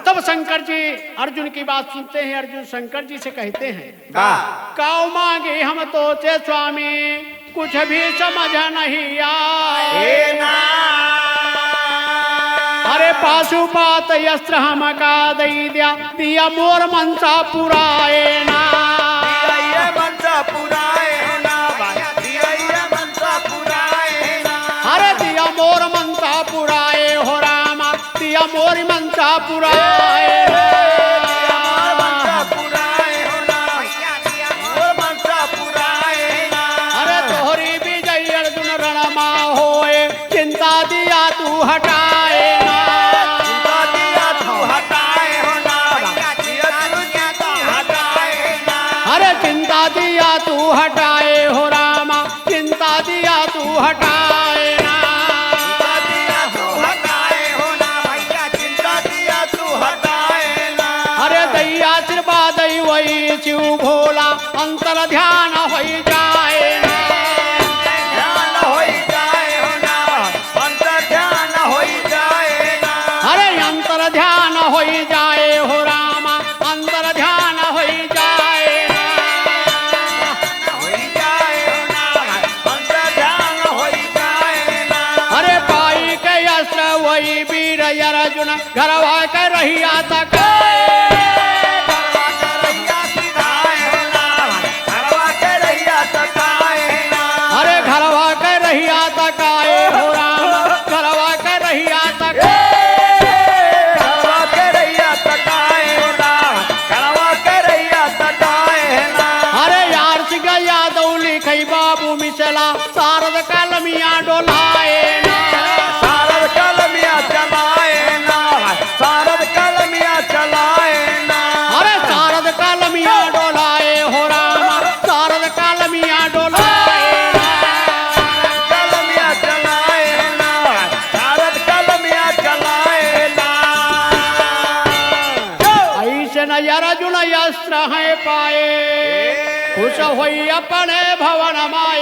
तब शंकर जी अर्जुन की बात सुनते हैं, अर्जुन शंकर जी से कहते हैं, वाह। "काउ मांगे हम तोसे स्वामी, कुछ भी समझ नहीं आए।" ए ना। अरे पाशुपात अस्त्र हमका दई द्या, दिया मोर मनसा पुराए ना। दिया ये मनसा पुराए ना भाई, दिया ये मनसा पुराए ना। अरे दिया मोर मनसा पुराए हो रामा, दिया मोर मनसा पुराए। दिया मोर मनसा पुराए हो ना, मोर मनसा पुराए ना। अरे तोहरी विजय अर्जुन रण मा होए, चिंता दिया तू हटाए ना। चिंता दिया तू हटाए हो ना, चिंता दिया तू हटाए ना। अरे चिंता दिया तू हटाए हो रामा, चिंता दिया तू हटाए ना। चिंता दिया तू हटाए हो ना भैया, चिंता दिया तू हटाए ना। अरे दैया आशीर्वाद वही शिव भोला, अंतर ध्यान होई जाए ना। ध्यान होई जाए हो ना, अंतर ध्यान होई जाए ना। अरे अंतर ध्यान होई जाए हो रामा, अंतर ध्यान होई जाए ना। होई जाए हो ना, अंतर ध्यान होई जाए ना। अरे पाई के अस्त्र वही वीर अर्जुन, घरवा के रहिया तकाए। घरवा के रहिया सिधाए ना, घरवा के रहिया तकाए ना। अरे घरवा के रहिया तकाए हो राम, घरवा के रहिया तकाए। घरवा के रहिया तकाए हो राम, घरवा के रहिया तकाए ना। अरे यार सिंह यादव लिखई बाबू मिसला, सारद कलमिया डोलाए ना। सारद कलमिया चलाए ना, सारद कलमिया चलाए ना। अरे सारद कलमिया डोलाए हो राम, सारद कलमिया डोलाए ना। कलमिया चलाए ना, सारद कलमिया चलाए ना। ऐसे न अर्जुन अस्त्र है पाए, खुश होई अपने भवन माए।